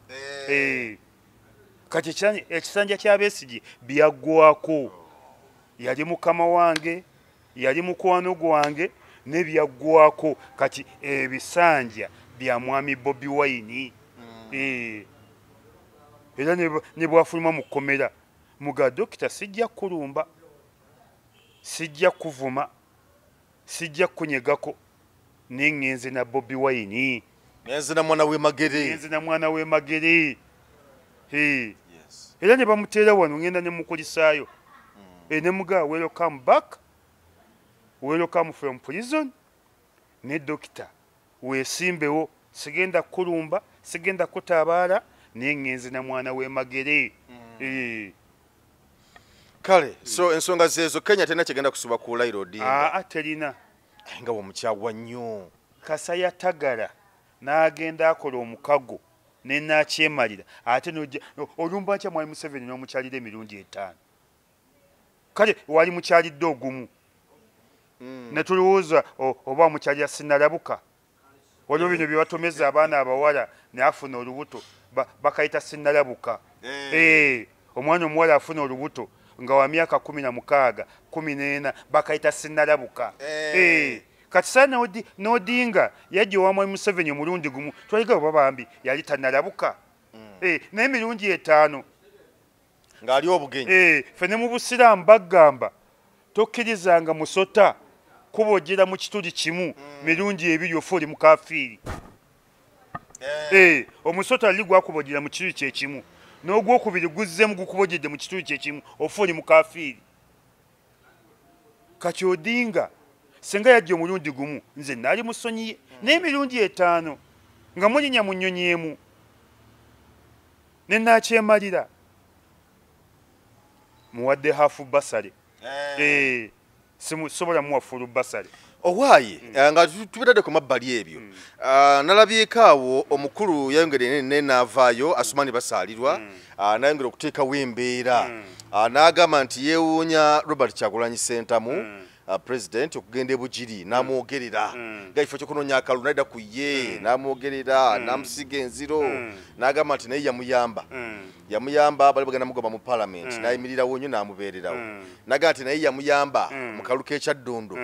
Kati ekisanja kya Besigye byaggwako. Yali mukama wange, yali mukwano gwange, ne byaggwako. Kati ebisanja bya mwami Bobi Wine. Era ne bwafuluma mu kkomera muga dokita sijja kulumba, sijja kuvuma, sijja kunyegako, nengenze na Bobi Wine. Ngenze na mwana w'e Magere. Ngenze na mwana w'e Magere. Yes. Era ne bamuteera wano ngenda ne mukulisaayo. Ne muga welcome back, welcome from prison. Ne dokita weesimbewo, sigenda kulumba, sigenda kutabaala, nengenze na mwana w'e Magere. Kale, so ensonga zezo Kenya tena kigenda kusuba ku Raila Odinga. Terina. Nga womukyawa nnyo. Kasaya Tagala n'agenda akola omukago ne nakyemalira ate olumba nkya Mwami Museveni n'omukyalira emirundi 5. Kale wali mukyalidde ogumu. Ne tulowooza oba mukyalira sinnalabuka. Waliwo bino bye batomeza abaana abawala ne afuna olubuto bakayita sinnalabuka. Omwana omuwala afuna olubuto nga wa myaka 16, 14 bakayita sinnalabuka. Kati sana n'Odinga yajja owa Mwami Museveni omulundi gumu twaliga babambi yali tannalabuka. Naye emirundi 5 ng'ali obugenyi. Ffe ne mu Busiraamu bagamba tokkirizanga musota kubojjera mu kituli kimu mirundi 2 ofa oli mukafiiri. Omusota ali gwakubojjera mu kituli kye kimu n'ogwokubiri guzzeemu gukubojjedde mu kituli kye kimu ofa oli mukafiiri. Kati Odinga singa yajja omulundi gumu nze nali musonyiye, n'emirundi 5 nga mulinnya mu nnyonyi emu ne nakyemalira muwadde hafu basale. Sobola muwa fulu basale. Owaaye nga tubitadde ku mabbali ebyo, nalabyeko awo omukulu yayongere ne naavaayo Asumani Basaalirwa, nayongera okuteekawo embeera, n'agamba nti yeewuunya Robert Kyagulanyi Ssentamu president okugenda e Bugiri n'amwogerera nga kifo ky'okunoonya akalulu n'adda ku ye n'amwogerera n'amusiga enziro n'agamba nti naye yamuyamba yamuyamba bali bagenda mugoba mu parliament n'ayimirirawo nnyo n'amubeererawo n'agamba nti naye yamuyamba mu kalulu k'ekyaddondo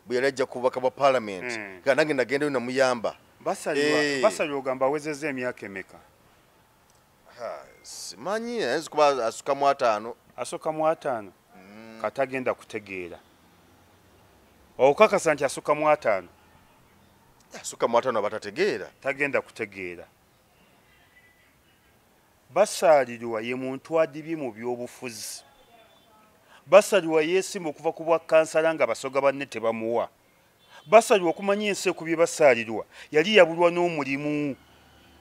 bwe yali ajja ku bubaka bwa parliament nga nange nagendayo namuyamba. Basalirwa ogamba awezezza emyaka emeka? Simanyi, ayinza kuba asukka mu 5. Asukka mu 5 katagenda kutegeera. Okakasa nti asukka mu 5. Asukka mu 5 abatategeera. Tagenda kutegeera. Basaalirwa ye muntu adibye mu byobufuzi. Basaalirwa yeesimba okuva ku bwa kansala nga Basoga banne tebamuwa. Basaalirwa okumanya ensi ekubye Basaalirwa yali yabulwa n'omulimu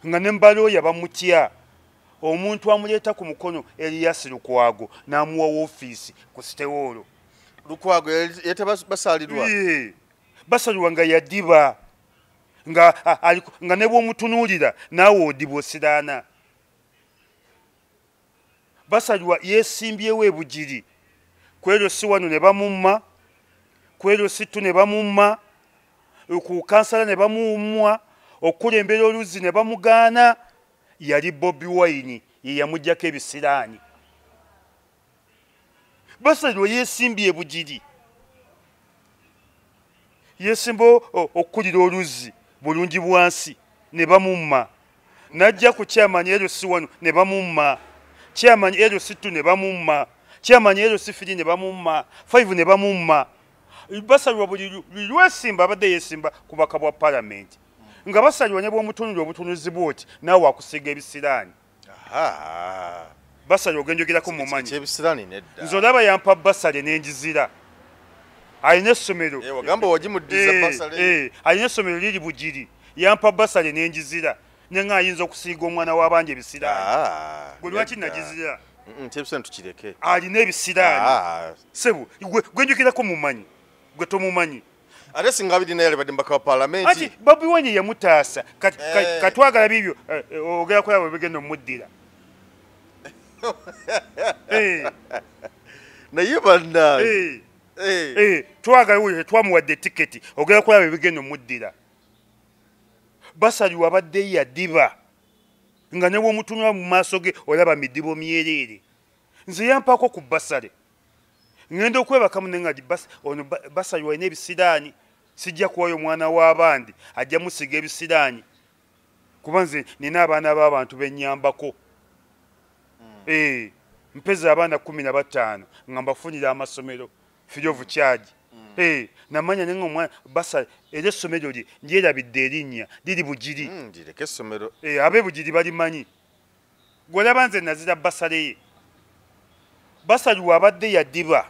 nga ne mbalooya bamutya. Omuntu amuleeta ku mukono Elias Lukwago n'amuwa woofiisi ku Sitewoolo. Lukwago yeta Basaalirwa. Basaalirwa nga yadiba nga ne bw'omutunuulira naawe odibwa osiraana. Basaalirwa yeesimbyewo e Bugiri ku si wano ne bamumma, ku si tu ne bamumma, ku kansala ne bamummwa, okukulembera oluzzi ne bamugaana. Yali Bobi Wine ye yamuggyako ebisiraani. Basaalirwa yeesimbye e Bugiri, yeesimba okukulira oluzzi bulungi bwansi ne bamumma, n'ajja ku chairman LC1 ne bamumma, chairman LC2 ne bamumma, chairman LC3 ne bamumma, 5 ne bamumma. Basalirwa buli lwesimba abadde yesimba kubaka bwa palamenti. Nga basalirwa ne bw'omutunulira obutunuzi bw'oti naawe akusiiga ebisiraani. Basalirwa ogenjogerako mumanyi. Ekyebisiraani nedda. Nze olaba yampa basale n'enjizira. Alina essomero. Wagamba wagimuddiza basale. Alina essomero liri Bugiri. Yampa basale n'enjizira. Nenga ayinza okusiiga omwana w'abandi ebisiraani. Gwe lwaki nagizira? Ekyebisiraani tukireke. Alina ebisiraani. Ssebo, gwe njogерako mumanyi. Gwe tomumanyi. Ate singa abiri naye alibadde mbaka wa palamenti. Ati Bobi Wine yamutaasa. Katwagala bibyo ogera kulaba bwe bigenda omuddira. Naye bannange. Twagala oyo twamuwadde tiketi ogera kulaba bwe bigenda omuddira. Basalirwa abadde yadiba nga ne bw'omutunula mu maaso ge olaba midibo myereere. Nze yampaako ku basale. Ngenda okwebakamu ne nga ono basalirwa alina ebisiraani, sijja kuwayo omwana w'abandi ajja musiga ebisiraani kuba nze nina abaana b'abantu bennyambako. Mpeza abaana 15 nga mbafunira amasomero free of charge. Namanya nenga omwana basale era essomero lye ndyerabidde erinnya liri Bugiri. Ndireke essomero. Abe Bugiri balimanyi. Gw'olaba nze nazira basale ye. Basalirwa abadde yadiba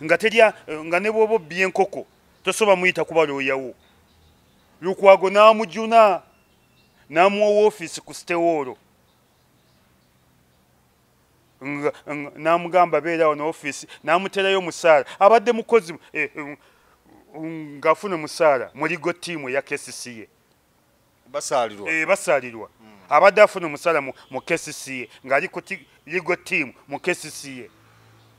nga terya nga ne bw'oba obbye enkoko tosobola muyita kuba looyawo. Lukwago n'amujuna n'amuwa woofiisi ku sitewoolo. N'amugamba beerawo ne ofiisi n'amuterayo omusaala. Abadde mukozi ng'afuna omusaala mu legal team eya KCCA. Basalirwa. Basalirwa. Abadde afuna omusaala mu KCCA ng'ali ku legal team mu KCCA.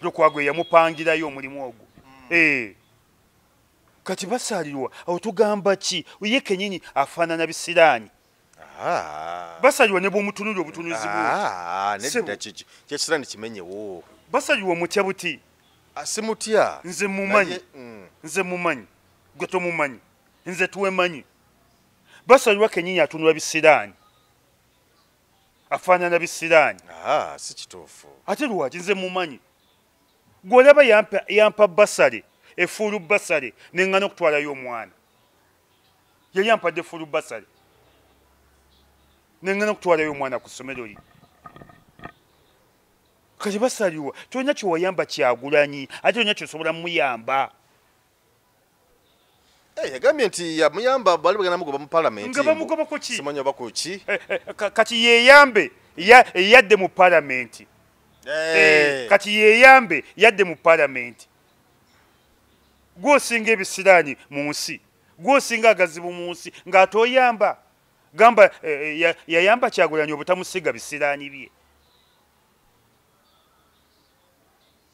Lukwago yamupangirayo omulimu ogwo. Kati basalirwa awo tugamba ki? Ye kennyini afaanana bisiraani. Basalirwa ne bw'omutunulira obutunuzi bw'oti. Nedda kyekisiraani kimenyewo. Basalirwa omutya buti? Simutya. Nze mumanyi. Nze mumanyi. Gwe tomumanyi. Nze tuwemanyi. Basalirwa kennyini atunula bisiraani. Afaanana bisiraani. Si kituufu. Ate lwaki nze mumanyi? Gw'olaba yampa basale, efuulu basale, ne ŋŋana okutwalayo omwana. Yali ampadde efuulu basale. Ne ŋŋana okutwalayo omwana ku ssomero lye. Kati basalirwa tolina kye wayamba Kyagulanyi, ate tolina ky'osobola muyamba. Yagambye nti yamuyamba bali bagenda mugoba mu palamenti. Nga bamugoba ku ki? Simanyi oba ku ki? Kati yeeyambe yadde mu palamenti. Kati yeeyambe yadde mu palamenti. Gw'osinga ebisiraani mu nsi, gw'osinga agazibu mu nsi ng'ate oyamba. Gamba yayamba Kyagulanyi obutamusiga bisiraani bye.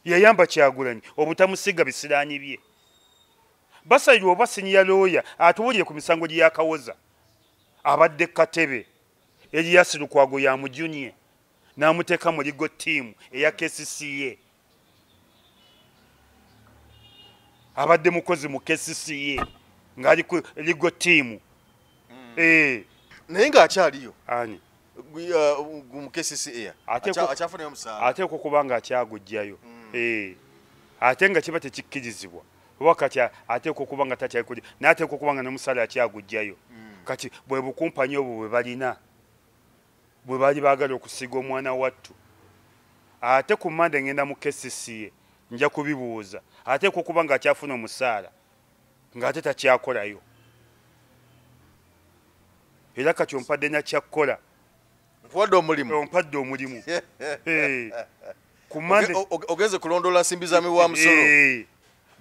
Yayamba Kyagulanyi obutamusiga bisiraani bye. Basalirwa oba senior lawyer atuwulire ku misango gye yakawoza. Abadde Katebe Erias Lukwago yamujunie n'amuteeka mu legal team eya KCCA. Abadde mukozi mu KCCA ng'ali ku legal team. Naye ng'akyaliyo. Ani? Mu KCCA. Akyafunayo omusaala. Ateekwa okuba ng'akyagujjayo. Ate nga kiba tekikkirizibwa. Oba kati ateekwa okuba nga takyali n'ateekwa okuba nga n'omusaala akyagujjayo. Kati bwe bukumpanyi obwo bwe balina bwe baali baagala okusiiga omwana wattu. Ate ku Mmande ngenda mu KCCA nja kubibuuza. Ateekwa okuba ng'akyafuna omusaala ng'ate takyakolayo. Era kati ompadde nakyakkola. Nkuwadde omulimu. Ompadde omulimu. Ku Mmande ogenze kulondoola nsimbi za miwa musolo.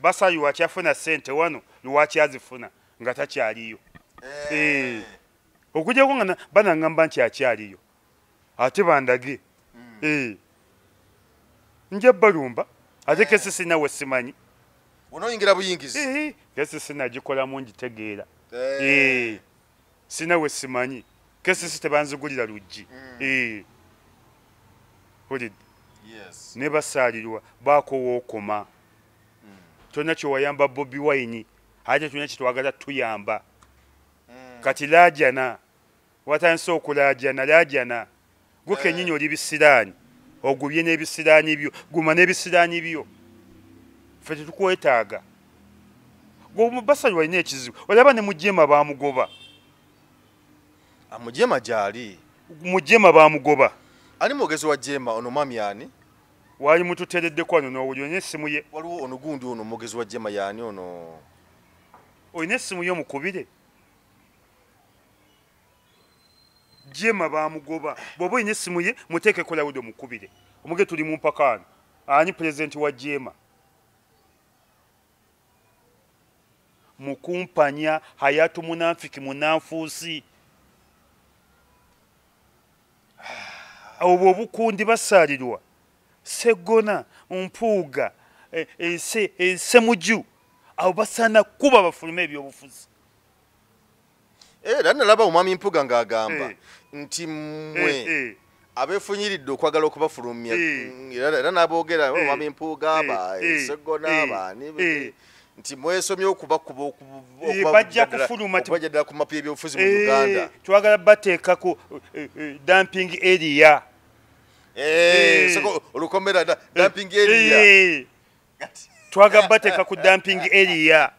Basalirwa akyafuna ssente wano lwaki azifuna nga takyaliyo. Okuggyako nga banaŋŋamba nti akyaliyo ate bandage. Nja balumba ate KCC nawe simanyi. Onooyingira buyingizi. KCC nagikolamu ngitegeera. Sinawe simanyi. KCC tebanzigulira luggi. Mpulidde. Ne basalirwa baakoowa okoma. Tolina kye wayamba Bobi Wine ate tulina kye twagala tuyamba. Kati laajana watandise okulaajana laajana gwe kennyini oli bisiraani ogubye n'ebisiraani byo guma n'ebisiraani byo ffe tetukwetaaga. Basajja walina ekizibu. Olaba ne Mujema bamugoba. Mujema gyali. Mujema bamugoba. Ani mwogezi wa Jema ono mwami yani? Wali mututereddeko wano n'owulira olina essimu ye. Waliwo ono gundi ono mwogezi wa Jema yani ono. Olina essimu ye omukubire. Jema bamugoba. Bw'oba olina essimu ye muteekeko lawudo omukubire. Omuge tuli mu mpaka ani pulezidenti wa Jema? Mukumpanya hayatu munafiki munanfuusi. Obwo obukundi basaalirwa Segona, Mpuuga, Semuju, abo basaana kuba bafulume ebyobufuzi. Era nalaba omwami Mpuuga ng'agamba nti mmwe abeefunyiridde okwagala okubafulumya, era n'aboogera omwami Mpuuga, ba Segona, baani, nti mwesomye okubakuba bajja kufuluma okubajja ddala ku mapu y'ebyobufuzi mu Uganda. Twagala bateekako dumping area. Soko olukomera dumping area. Twagala bateeka ku dumping area.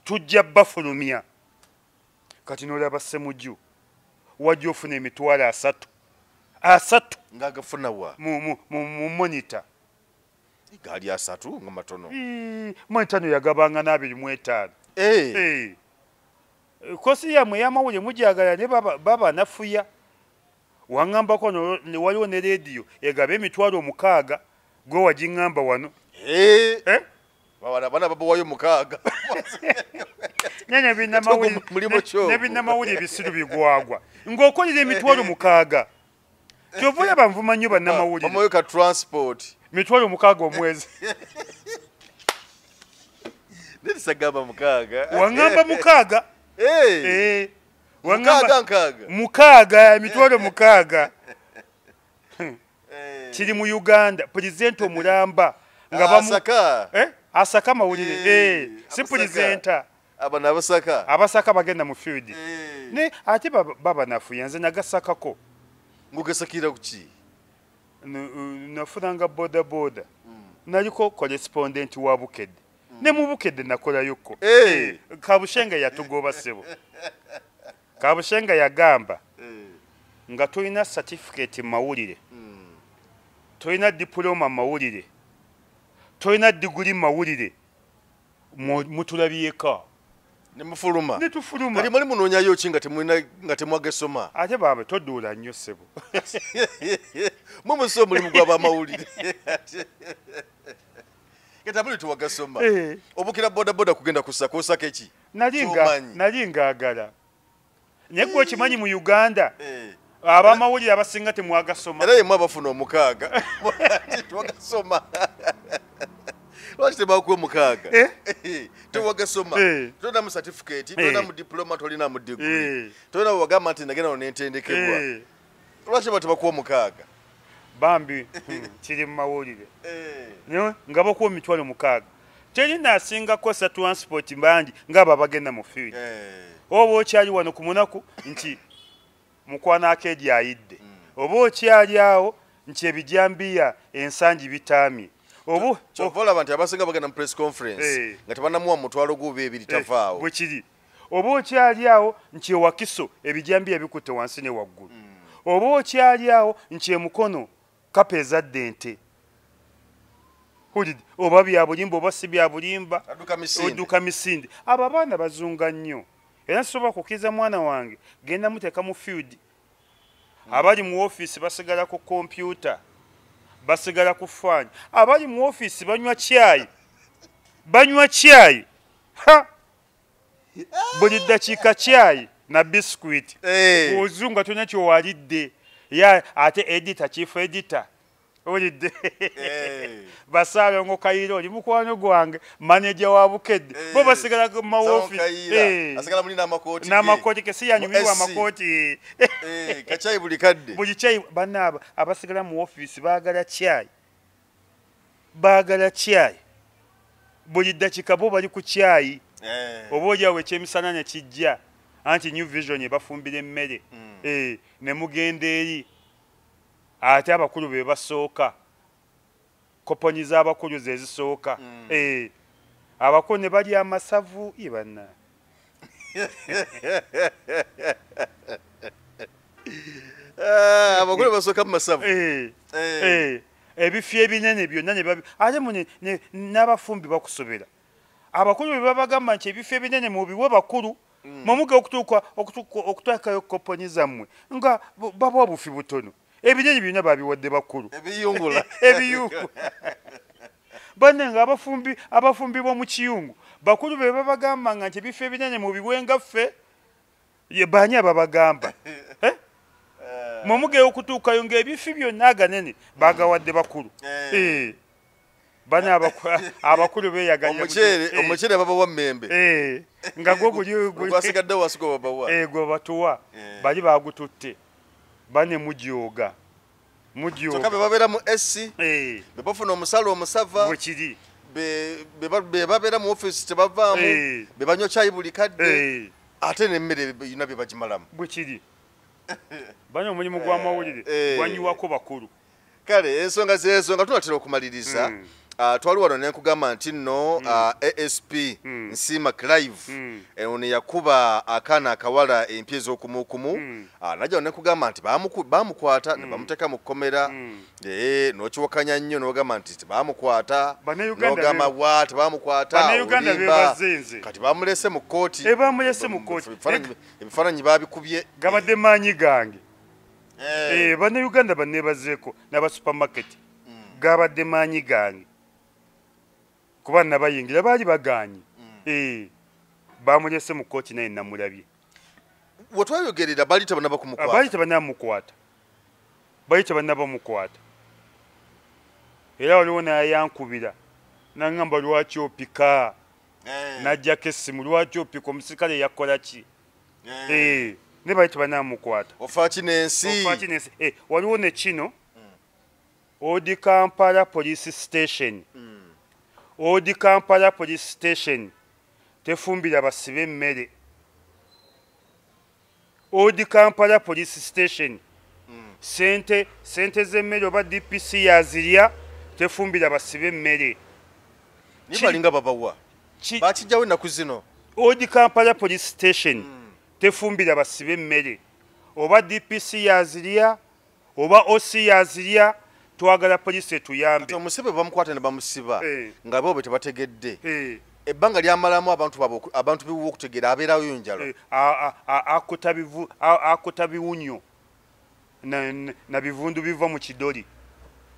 Tujja bafulumya. Kati n'olaba Semuju wajja ofuna emitwalo 3 ng'agafuna wa mu monitor. Gaali 3 nga matono. Mwetano yagabanga n'25. Kosi yammwe ey'amawulire mujagala ne baba nafuya. Waŋŋambako waliwo ne leediyo egaba emitwalo 6 gwe wagiŋŋamba wano. Bana babawayo 6. Ne binnamawulire ebisiru bigwagwa. Ng'okolera emitwalo 6. Kyova olaba nvuma nnyo bannamawulire. Bamuwe ka transport. Mitwalo 6 omwezi. Nilisagamba 6. Wangamba 6. Wangamba 6. 6 emitwalo 6. Kiri mu Uganda pulezidenti omulamba nga asaka. Asaka mawulire. Si pulezidenta. Abana abasaka. Abasaka bagenda mu field. Ne ate baba nafuya nze nagasakako. Ngugesakira kuki? Nafunanga boda boda. Naliko correspondent wa Bukedde. Ne mu Bukedde nakolayoko. Kabushenga yatugoba ssebo. Kabushenga yagamba nga tolina certificate mawulire. Tolina diploma mawulire. Tolina degree mawulire. Mutulabyeko. Ne mufuluma. Ne tufuluma. Kati mwali munoonyayo ki nga temwagesoma? Ate baba toduula nnyo ssebo. Mwe muso omulimu gw'abamawulire. Kati abuli tewagasoma. Obukira boda boda kugenda kusaka osaka eki? Nali ngaagala. Naye gwe okimanyi mu Uganda abamawulire abasinga temwagasoma. Era yemwe abafuna 6. Tewagasoma. Lwaki tebakuwa 6? Tewagasoma. Tolina mu certificate, tolina mu diploma, tolina mu degree. Tolina wagamba nti nagenda nentendekebwa. Lwaki tebakuwa 6? Bambi kiri mu mawulire. Nga bakuwa emitwalo 6. Teri asingako sa transport bangi ng'abo abagenda mu field. Oba okyali wano ku munaku nti mukwana akeedi ayidde. Oba okyali awo nti ebijambiya ensangi bitaamye. Kyova olaba nti abasinga bagenda mu press conference nga tebannamuwa mutwalo guba 2 tavaawo. Bwe kiri. Oba okyali awo nti ewakiso ebijambiya bikutte wansi ne waggulu. Oba okyali awo nti emukono kapa ezadde ente. Oba bya bulimba oba si bya bulimba. Odduka misinde. Abo abaana bazunga nnyo. Era nsobola kukkiriza mwana wange genda muteeka mu field. Abali mu ofiisi basigala ku kompyuta. Basigala ku faani. Abali mu ofiisi banywa caayi. Banywa caayi. Ha! Buli ddakiika caayi na biscuit. Ozunga tolina ky'owalidde. Ya ate editor, chief editor. Olidde. Basaalongo Kayira oli mukwano gwange, manager wa Bukedde. Bo basigala mu mawofiisi. Asigala muli n'amakooti. N'amakooti ke si yanyumirwa amakooti. Kacaayi buli kadde. Buli caayi banna abasigala mu ofiisi baagala caayi. Baagala caayi. Buli ddakiika bo bali ku caayi. Oba oli awo ekyemisana ne kijja. Anti New Vision ebafumbira emmere. Ne mugenda eri. Ate abakulu be basooka. Koponi z'abakulu ze zisooka. Abakulu ne balya amasavu ibana. Abakulu basooka mu masavu. Ebifo ebinene byonna ne ate n'abafumbi bakusobera. Abakulu bwe babagamba nti ebifo ebinene mubiwe bakulu, mwamuge okutuuka okuteekayo koponi zammwe nga babawa bufi butono. Ebinene byonna babiwadde bakulu. Ebiyungula. Ebiyungu. Banne nga abafumbi b'omu kiyungu bakulu be babagamba nga nti ebifo ebinene mubiwe nga ffe, ye baani ababagamba? Mwamuge okutuukayo ng'ebifi byonna aganene bagawadde bakulu. Bana abakulu beeyaganya. Omuceere babawa mmembe. Nga gwo guli gwasigadde wansi gwe babawa. Gwe batuwa. Bali bagututte. Bane mujooga. Mujooga. Kyokka be babeera mu SC. Be bafuna omusalo omusava. Bwe kiri. Be babeera mu ofiisi tebavaamu. Be banywa caayi buli kadde. Ate n'emmere yonna bye bagimalamu. Bwe kiri. Bane omulimu gw'amawulire gwanyiwako bakulu. Kale ensonga z'ensonga tunatera okumaliriza. Twali wano ne nkugamba nti nno ASP Nsiima Clive ono yakuba akaana akawala empya ez'okumukumu. Najja ne nkugamba nti baamukwata ne bamuteeka mu kkomera. N'okiwakanya nnyo n'ogamba nti tebaamukwata. N'ogamba wa tebaamukwata. Bannayuganda beebaze. Kati baamulese mu kkooti. Baamulese mu kkooti. Ebifaananyi baabikubye. Gabadde maanyi gange. Bannayuganda banneebazeeko n'aba supermarket. Gabadde maanyi gange. Kuba nabayingira baali bagaanyi. Bamulese mu kkooti naye namulabye. We twayogerera baali tebannaba kumukwata. Baali tebannamukwata. Baali tebannabamukwata. Era waliwo n'ayankubira n'aŋŋamba lwaki opika. N'aggyako essimu lwaki opika omusirikale yakola ki? Ne baali tebannamukwata. Ofa ki n'ensi? Ofa ki n'ensi? Waliwo ne kino. Old Kampala Police Station. Old Kampala Police Station tefumbira basibe emmere. Old Kampala Police Station sente z'emmere oba DPC yazirya tefumbira basibe emmere. Ni balinga babawa. Bakijjawo ennaku zino. Old Kampala Police Station tefumbira basibe emmere. Oba DPC yazirya oba OC yazirya. Twagala poliisi etuyambe. Kati omusibe bamukwata ne bamusiba nga bo tebategedde. Ebbanga lyamalamu abantu biwuwo okutegeera abeerayo njalo. Akuta biwunyo na bivundu biva mu kidoli.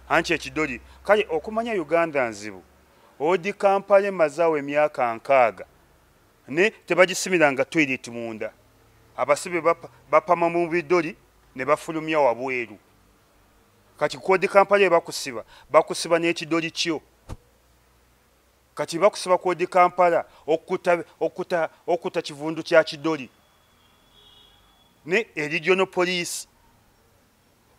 Anti ekidoli. Kale okumanya Uganda nzibu. Old Kampala emazeewo emyaka 60 ne tebagisimiranga toilet munda. Abasibe bapama mu bidoli ne bafulumya wabweru. Kati Old Kampala bakusiba, bakusiba n'ekidoli kyo. Kati bakusiba ku Old Kampala okuta kivundu kya kidoli. Ne regional police.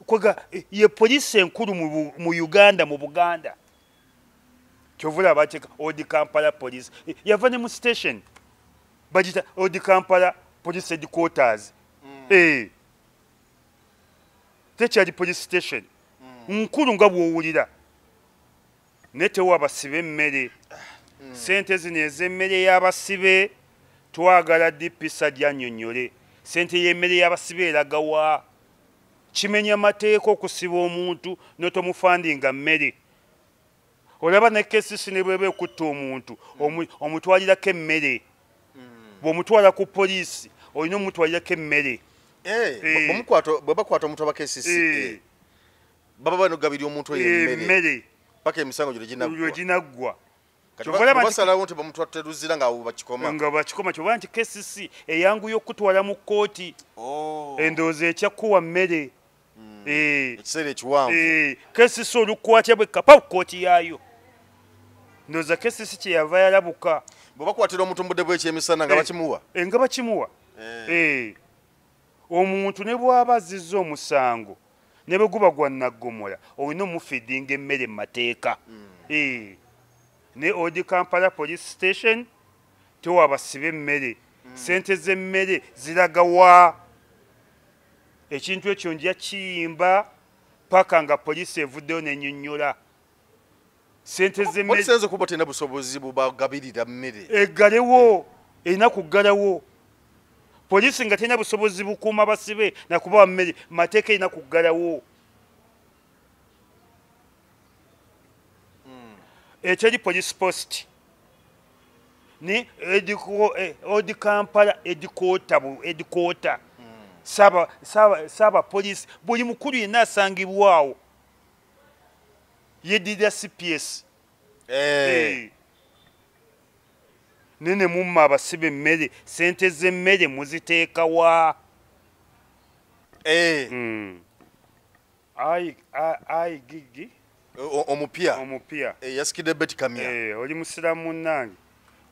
Kwega ye police enkulu mu Uganda mu Buganda. Kyovula bateeka Old Kampala Police. Yava ne mu station. Bagita Old Kampala Police Headquarters. Tekyali police station. Nkulu nga bw'owulira. Ne tewa basibe emmere. Sente zino ez'emmere y'abasibe twagala DPC ajjannyonnyole. Sente y'emmere y'abasibe eraga wa? Kimenya mateeka okusiba omuntu n'otomufandinga mmere. Olaba ne KCC ne bw'eba ekutta omuntu omutwalirako emmere. Bw'omutwala ku poliisi olina omutwalirako emmere. Bwe bakwata omuntu aba KCC baba banogabirira omuntu oyo emmere paka emisango gyo ginaggwa. Basalawo nti bamutwatte Luzira nga bakikoma. Nga bakikoma kyova nti KCC eyanguya okutwala mu kkooti. Endowooza ekyakuwa mmere. Ekiseera ekiwanvu. KCC olukwatya bwe kapa kkooti yaayo. Ndowooza KCC kye yava yalabuka. Bwe bakwatira omuntu mu budde bw'ekyemisana nga bakimuwa. Nga bakimuwa. Omuntu ne bw'aba azizza omusango ne bwe guba gwa naggomola olina omufidinga emmere mu mateeka. Ne Old Kampala Police Station tewa basibe emmere. Sente z'emmere ziraga wa? Ekintu ekyo nja kiyimba paka nga poliisi evuddeyo n'ennyonnyola. Sente z'emmere Poliisi kuba terina busobozi bubagabirira mmere. Eggalewo, erina kuggalawo. Poliisi nga terina busobozi bukuuma basibe nakubawa mmere, mateeka erina kuggalawo. Eteri police post ni Old Kampala headquarter saba police buli mukulu yenna asangibwawo yeddira CPS. Nene mumma abasibe emmere, sente z'emmere muziteeka wa? Ayi Gigi omupya yasikidde Beti Kamya. Oli musiraamu munnange,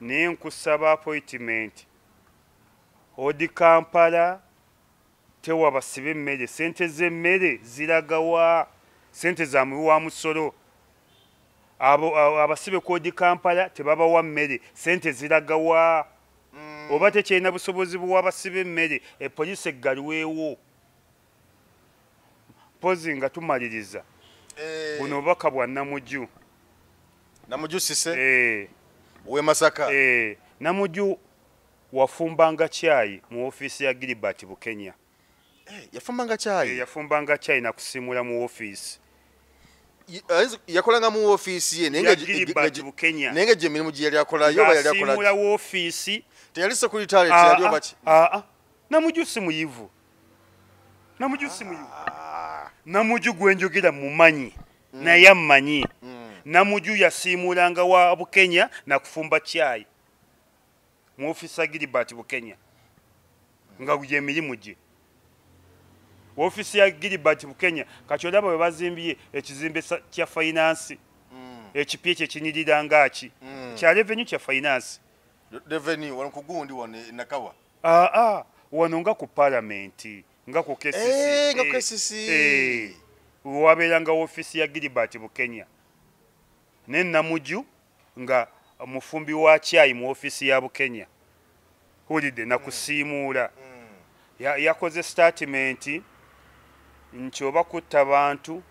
naye nkusaba appointment. Old Kampala tewa basibe emmere, sente z'emmere ziragawa? Sente za muwi wa musolo. Abo abasibe ku Old Kampala tebabawa mmere, sente ziragawa? Oba tekyalina busobozi buwa basibe emmere, poliisi eggalwewo. Mpozi nga tumaliriza buno obubaka bwa Namuju. Namuju Sise ow'e Masaka. Namuju wafumbanga kyayi mu ofiisi ya Gilbert Bukenya. Yafumbanga kyayi? Yafumbanga kyayi nakusimula mu ofiisi. Yakolanga mu ofiisi ye naye Gilbert Bukenya. Naye nga emirimu gye yali akolayo oba yali akola asimula woofiisi. Teyali sekuritale, teyali oba ki? Namuju si muyivu. Namuju si muyivu. Namuju gwe njogera mumanyi naye ammanyi. Namuju yasiimulanga wa Bukenya nakufumba kyayi mu ofiisi ya Gilbert Bukenya nga gye emirimu gye. Ofiisi ya Gilbert Bukenya kati olaba bwe bazimbye ekizimbe kya finance ekipya ekyo ekinyirira ngaaki kya revenue kya finance. Revenue wano ku gundi wano e Nakawa. Wano nga ku parliament nga ku KCC. Nga ku KCC. Wabeeranga ofiisi ya Gilbert Bukenya. Ne Namuju nga mufumbi wa kyayi mu ofiisi ya Bukenya. Hulidde nakusiimuula. Yakoze statement nti oba kutta bantu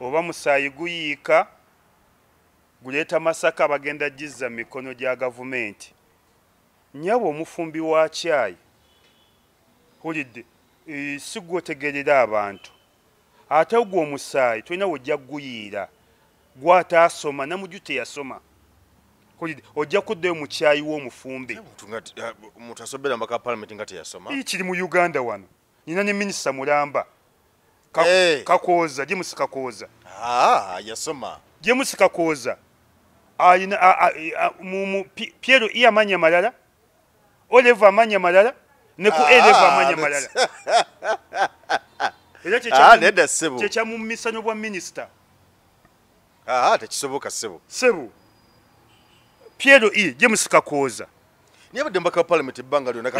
oba musaayi guyiika guleeta Masaka bagenda gizza mu mikono gya gavumenti. Nnyabo omufumbi wa kyayi hulidde si gwotegerera abantu, ate ogwo omusaayi tolina wojja guyiira gw'ataasoma. Namuju teyasoma. Hulidde ojja kuddayo mu kyayi w'omufumbi. Omuntu asobera amaka parliament nga teyasoma. Kiri mu Uganda wano. Nina ne minisita mulamba Kakooza, James Kakooza. Yasoma. James Kakooza alina Piero I amanya malala, Oliver amanya malala, ne ku Elever amanya malala. Era kyekyamummisa n'obwa minisita. Tekisoboka ssebo. Ssebo. Piero I James Kakooza. Naye abadde mubaka wa parliament ebbanga lyonna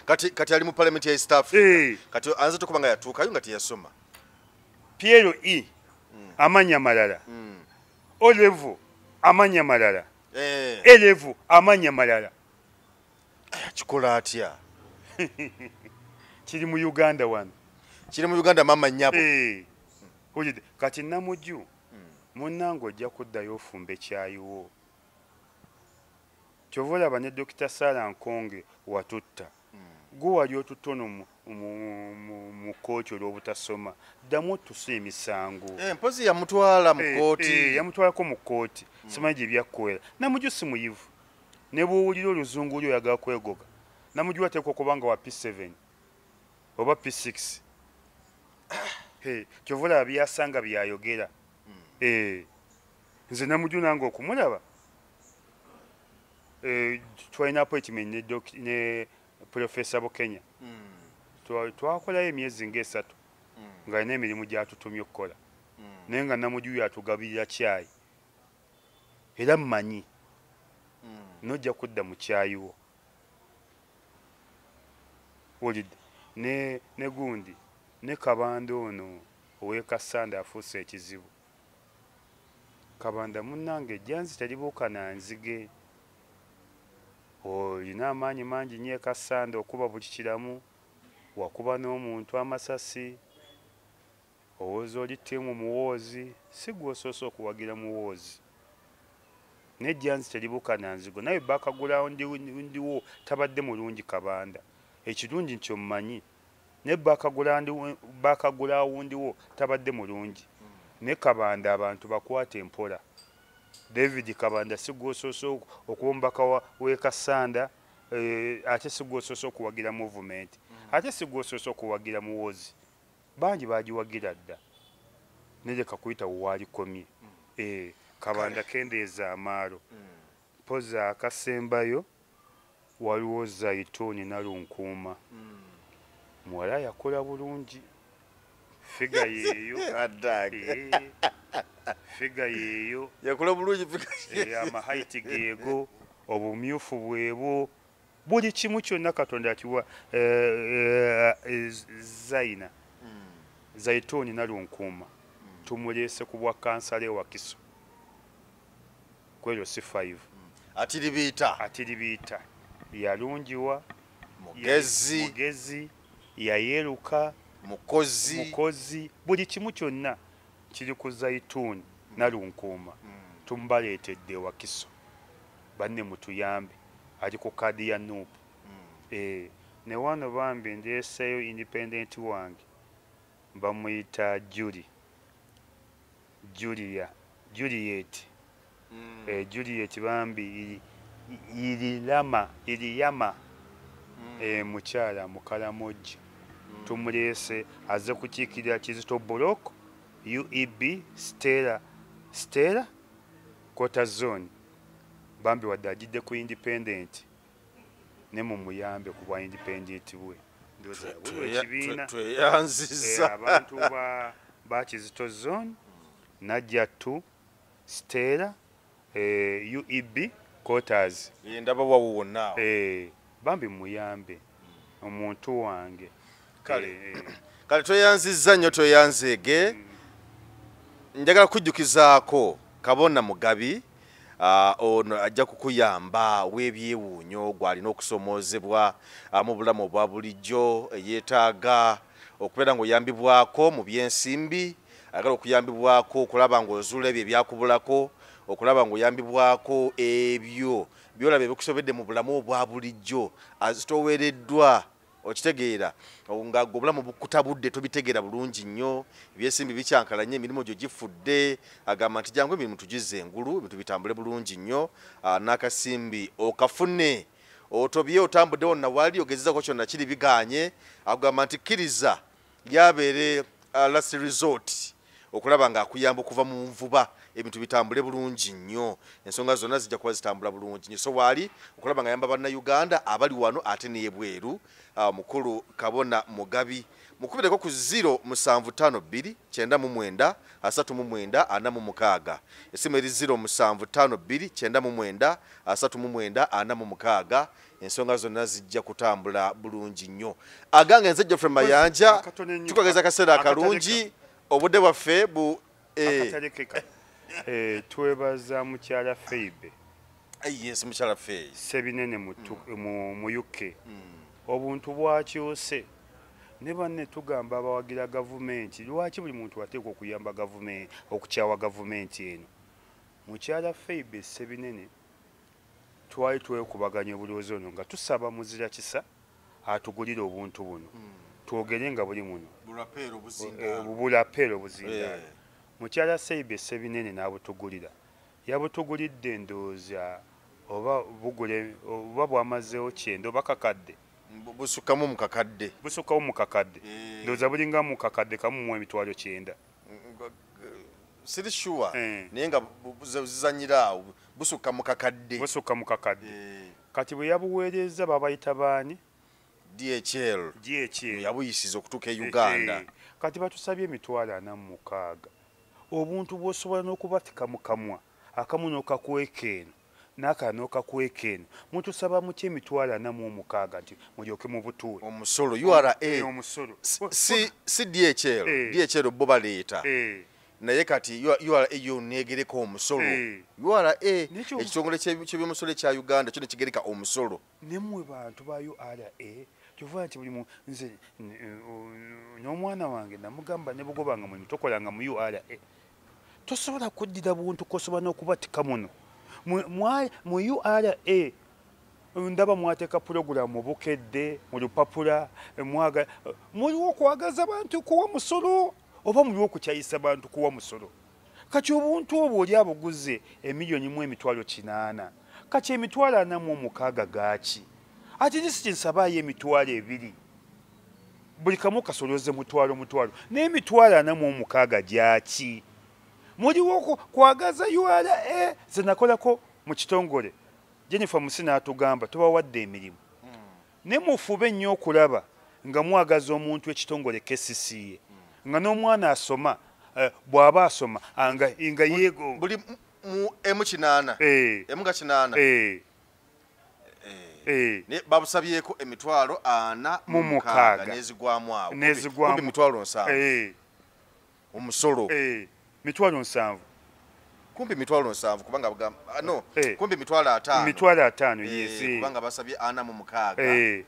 kati ali mu parliament ya East Africa. Kati ayinza okuba nga yatuukayo nga teyasoma. Piero I amanya malala. Olevo amanya malala. Elevo amanya malala. Kikola atya? Kiri mu Uganda wano. Kiri mu Uganda mama nnyabo. Kati Namuju munnange ojja kuddayo ofumbe kyayiwo. Kyova olaba ne Dr. Sarah Nkonge watutta. Gwe wali otutono mu kkooti olw'obutasoma, ddamu otuse emisango. Mpozi yamutwala mu kkooti. Yamutwalako mu kkooti, simanyi gye byakkwera. Namuju si muyivu. Ne bw'owulira oluzungu oli oyagala kwegoga. Namuju ateekwa okuba nga wa P7 oba P6. Kyova olaba byasanga byayogera. Nze Namuju nange okumulaba twalina appointment ne Professor Bukenya. Twakolayo emyezi ng'esatu ng'alina emirimu gy'atutumye okukola. Naye nga Namuju yatugabirira kyayi. Era mmanyi n'ojja kudda mu kyayi wo. Olidde ne gundi ne Kabanda ono ow'e Kassanda afuuse ekizibu. Kabanda munnange ejjanzi teribuuka na nzige. Olina amaanyi mangi nnyo e Kassanda okuba buli kiramu, wakuba n'omuntu amasasi, owooza oli ttiimu Muwoozi, si ggwe osoose okuwagira Muwoozi. Nejjanzi teribuuka na nzigo, naye background ndiwo tabadde mulungi Kabanda. Ekirungi nti omumanyi, ne background wo tabadde mulungi. Ne Kabanda abantu bakwate empola. David Kabanda si gw'osoose okuba omubaka w'e Kassanda, ate si gw'osoose okuwagira movement, ate si gw'osoose okuwagira Muwozi. Bangi bagiwagira dda, nereka kuyita waalikomye. Kabanda kendeeza amaalo. Mpoza akasembayo waliwo Zaituni Nalunkuuma. Muwala yakola bulungi, figure yeeyo. Figure yeeyo. Yakola bulungi. Amahaiti geego, obumyufu bwebwo, buli kimu kyonna Katonda akiwa Zaina. Zaituni Nalunkuuma tumuleese ku bwa kansala e Wakiso kwero C5. Atiribiita. Atiribiita yalungiwa, mugezi, mugezi, yayeruka, mukozi, mukozi, buli kimu kyonna kiri ku Zaituni Nalunkuuma. Tumubaleetedde Wakiso, banne mutuyambe, ali ku kaadi ya NUP. Ne wano bambi ndeeseeyo independent wange, bamuyita Julia, Juliet. Juliet bambi Iriyama, mukyala Mukalamoji. Tumuleese azze kukiikirira Kizito Block, UEB, Stella Kota Zone. Bambi wadde agidde ku independent, ne mumuyambe ku bwa independent bwe. Ndowooza ekibiina tweyanzizza abantu ba Kizito Zone, Najja 2, Stella, UEB Quarters. Ndaba wawo wonna. Bambi muyambe omuntu wange. Kale kale tweyanzizza nnyo, tweyanzeege. Njagala kujjukizaako Kabona Mugabi, ono ajja kukuyamba w'ebyewuunyo gw'alina okusomoozebwa mu bulamu obwa bulijjo, yeetaaga okubeera ng'oyambibwako mu byensimbi, ayagala okuyambibwako okulaba ng'ozuula ebyo ebyakubulako, okulaba ng'oyambibwako ebyo byolaba ebikusobedde mu bulamu obwa bulijjo, azitoowereddwa okitegeera nga obulamu bukutabudde tobitegeera bulungi nnyo, ebyensimbi bikyankalanye, emirimu gyo gifudde, agamba nti jangu emirimu tugizze engulu, ebintu bitambule bulungi nnyo, n'akasimbi okafune, otobye otambudde wonna wali ogezezaako kyonna kiri biganye, agamba nti kkiriza lyabeere last resort okulaba ng'akuyamba okuva mu nvuba, ebintu bitambule bulungi nnyo, ensonga zonna zijja kuba zitambula bulungi nnyo. So waali okulaba ng'ayamba Bannayuganda abali wano ate n'ebweru. Mukulu Kabona Mugabi mukubireko ku 0752 99 39 46. Essimu eri 0752 99 39 46. Ensonga zonna zijja kutambula bulungi nnyo. Agange nze Geoffrey Mayanja, tukageza akaseera akalungi, obudde bwaffe bu akatalekeka. Twebaza mukyala Feibe. Yes, mukyala Feibe Sebinene mu UK. Obuntu bwakyuse ne banne tugamba abawagira gavumenti, lwaki buli muntu ateekwa okuyamba gavumenti, okukyawa gavumenti eno? Mukyala Feibe Sebinene twali twekubaganya obulowoozi ono nga tusaba muzira kisa atugulire obuntu buno, twogere nga buli muno bulapeero obuzindaalo. Mukyala Feibe Sebinene n'abutugulira, yabutugulidde endowooza oba bugule oba bwamazeewo kyenda oba kakadde, busukkamu mu kakadde, busukkamu mu kakadde, ndowooza bulinga mu kakadde kamu mu 900,000. Siri sure, naye nga zizanyira awo, busukka mu kakadde, busukka mu kakadde. Kati bwe yabuweereza babayita baani? DHL. DHL yabuyisiza okutuuka e Uganda. Kati batusabye 46,000. Obuntu bw'osobola n'okubatika mu kamwa, akamu n'okakweka eno, n'akalala n'okakweka eno, mutusaba muki 46,000 nti mulyoke mubutuwe? Omusolo URA. Omusolo. Si DHL. DHL bo baleeta. Naye kati URA yo neegereka omusolo. URA ekitongole ky'ebyomusolo ekya Uganda kyo ne kigereka omusolo. Ne mmwe bantu ba URA, kyova nti buli nze n'omwana wange namugamba ne bugobanga mulimu tokolanga mu URA. Tosobola kuddira buntu kosobola n'okubatika muno. Mu URA ndaba mwateeka pulogulaamu bukedde mu lupapula, muliwo okwagaza abantu kuwa musolo oba muliwo okukyayisa bantu kuwa musolo? Kati obuntu obwo oli abuguze 1,800,000, kati 46,000 gaaki? Ate lisiti nsabaayo 20,000, buli kamu kasoloze 1,000,000 n'46,000 gyaki? Muliwo kwagaza URA? Ze nakolako mu kitongole, Jennifer Musina atugamba tubawadde emirimu, ne mufube nnyo okulaba nga mwagaza omuntu ekitongole KCCA, nga n'omwana asoma, bw'aba asoma nga yego buli mu M8 M ga 8 ne babusabyeko 46,000 nezigwamu awo, nezigwamu 70,000 omusolo 70,000, kumpi 70,000, kubanga no kumpi 50,000, 50,000, yes, kubanga basabye 46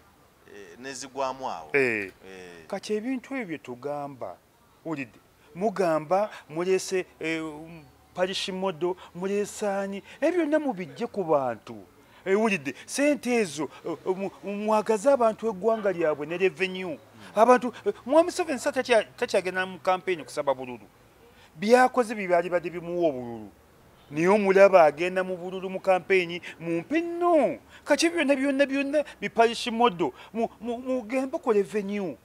nezigwamu awo. Kati ebintu ebyo tugamba, ulidde mugamba mulese parish model, mulesaani ebyo byonna mubijje ku bantu. Ewulidde sente ezo mwagaze abantu eggwanga lyabwe ne revenue. Abantu Mwami Museveni takyagenda mu campaign kusaba bululu, byakoze bibyali badde bimuwa obululu, naye omulaba agenda mu bululu mu campaign mumpe nno. Kati byonna byonna byonna biparish model mugembe ku revenue.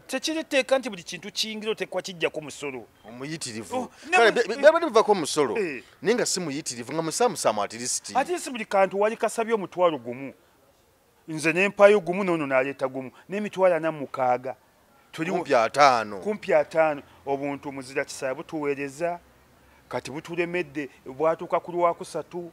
Tekiriteeka nti buli kintu kiyingira oteekwa kijjako musolo omuyitirivu. Kale byabadde bivako omusolo naye nga si muyitirivu, nga musaamusaamu at least. At least buli kantu wali kasabye 1,000, nze ne mpaayo 1, n'ono n'aleeta 1, n'46,000, tuli kumpi 50, kumpi 50. Obuntu muzira kisaya butuweereza, kati butulemedde, bwatuuka ku lwakusatu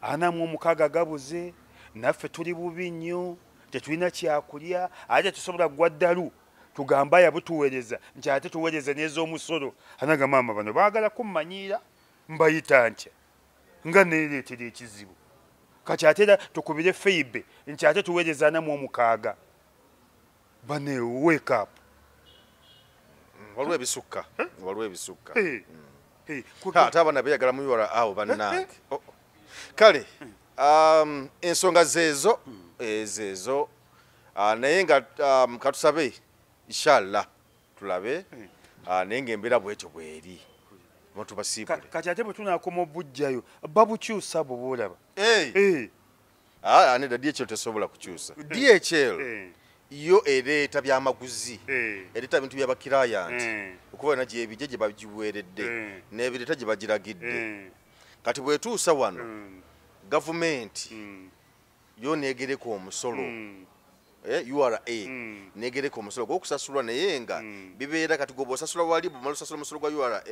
46 gabuze, naffe tuli bubi nnyo, tetulina kyakulya, ate tusobola kugwa ddalu tugamba yabutuweereza nti ate tuweereze n'ez'omusolo. Anaga maama bano baagala kummanyiira, mbayita ntya nga neereetera ekizibu. Kati ate era tukubire feibe nti ate tuweereza 46. Bane wake up. Waliwo ebisukka, waliwo ebisukka. Ate abaana beeyagala mu URA awo bannange. Kale ensonga zeezo ezeezo, naye nga katusabe inshallah tulabe, naye ng'embeera bwetyo bweri, abantu basiibule. Kati ate bwe tunaakoma obujjayo babukyusa bwe boolaba. Nedda DHL tesobola kukyusa. DHL yo ereeta byamaguzi, ereeta bintu by'abakirayanti okuva yonna gyebijja gye bagiweeredde n'ebireeta gye bagiragidde. Kati bwetuusa wano gavumenti yo neegereka omusolo, URA neegereka omusolo gw'okusasulwa, naye nga bibeera kati gwe bw'osasula wali bw'omala osasula omusolo gwa URA,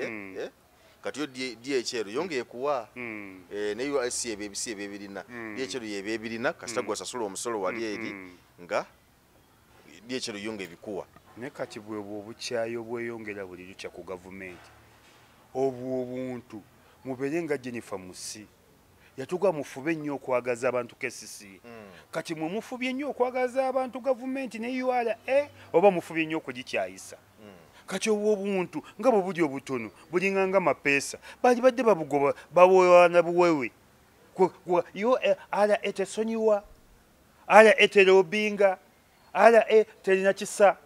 kati yo DHL yo ng'ekuwa, ne URC ebyo ebisi ebyebirina, DHL yebyebirina, kasita gw'osasula omusolo wali eri nga DHL yo ng'ebikuwa. Naye kati bwebwo obukyayi obweyongera buli lukya ku gavumenti, obwo obuntu mubeere nga Jennifer Musi yatugwa mufube nnyo okwagaza abantu KCCA. Kati mwe mufubye nnyo okwagaza abantu gavumenti ne URA, oba mufubye nnyo okugikyayisa? Kati obwo obuntu nga bwe buli obutono bulinga nga mapeesa, baali badde babugoba bawewana buwewe. URA tesonyiwa, RA terobinga, RA terina kisa.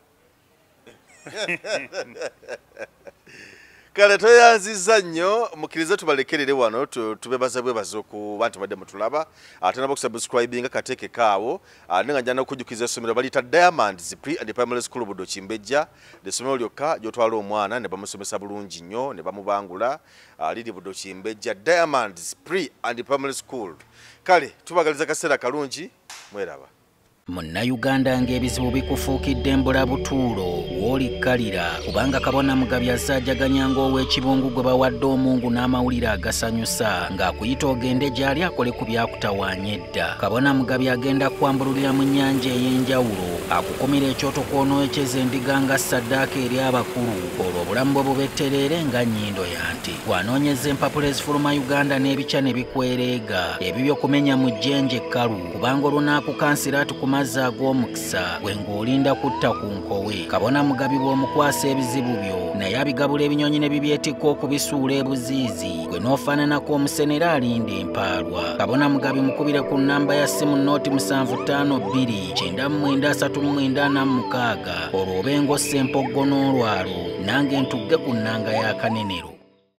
Kale toyanzizza nnyo, mukkirize tubalekerere wano, tubebaza bwebaza okuba nti badde mutulaba, ate nabo okusubscribinga kateekeko awo. Ate nga njana okujjukiza essomero baliyita Diamonds Pre and Primary School Budo Kimbejja, essomero lyokka gy'otwala omwana ne bamusomesa bulungi nnyo ne bamubangula, liri Budo Kimbejja, Diamonds Pre and Primary School. Kale tubagaliza kaseera kalungi, mweraba. Munnayuganda ng'ebizibu bikufuukidde embulabutuulo, w'olikkalira kubanga Kabona Mugabi azzaajaganya ng'ow'ekibungu gwe bawadde omungu n'amawulire agasanyusa, ng'akuyita ogende gy'ali akole ku byakutawaanya edda. Kabona Mugabi agenda kwambululira mu nnyanja ey'enjawulo, akukumira ekyoto kw'onookyeza endiga nga ssaddaaka eri abakulu, olwo obulamu bwe bubettereere nga nnyindo ya nte. Bw'anoonyeza empapula ezifuluma Uganda n'ebikya ne bikwereega, ebibyo kumenya mu jjenje ekkalu, kubanga olunaakukansira atukuma amazzi ag'omukisa gwe ng'olinda kutta ku nkowe. Kabona Mugabi bw'omukwasa ebizibu byo naye abigabula ebinyonyi ne bibyetikka okubisuula ebuziizi gwe n'ofaananako omusenera alinda empaalwa. Kabona Mugabi mukubire ku nnamba ya ssimu 0752 93 96 olwo obe ng'ossa empoggo n'olwalo nange ntugge ku nnanga ya Kanenero.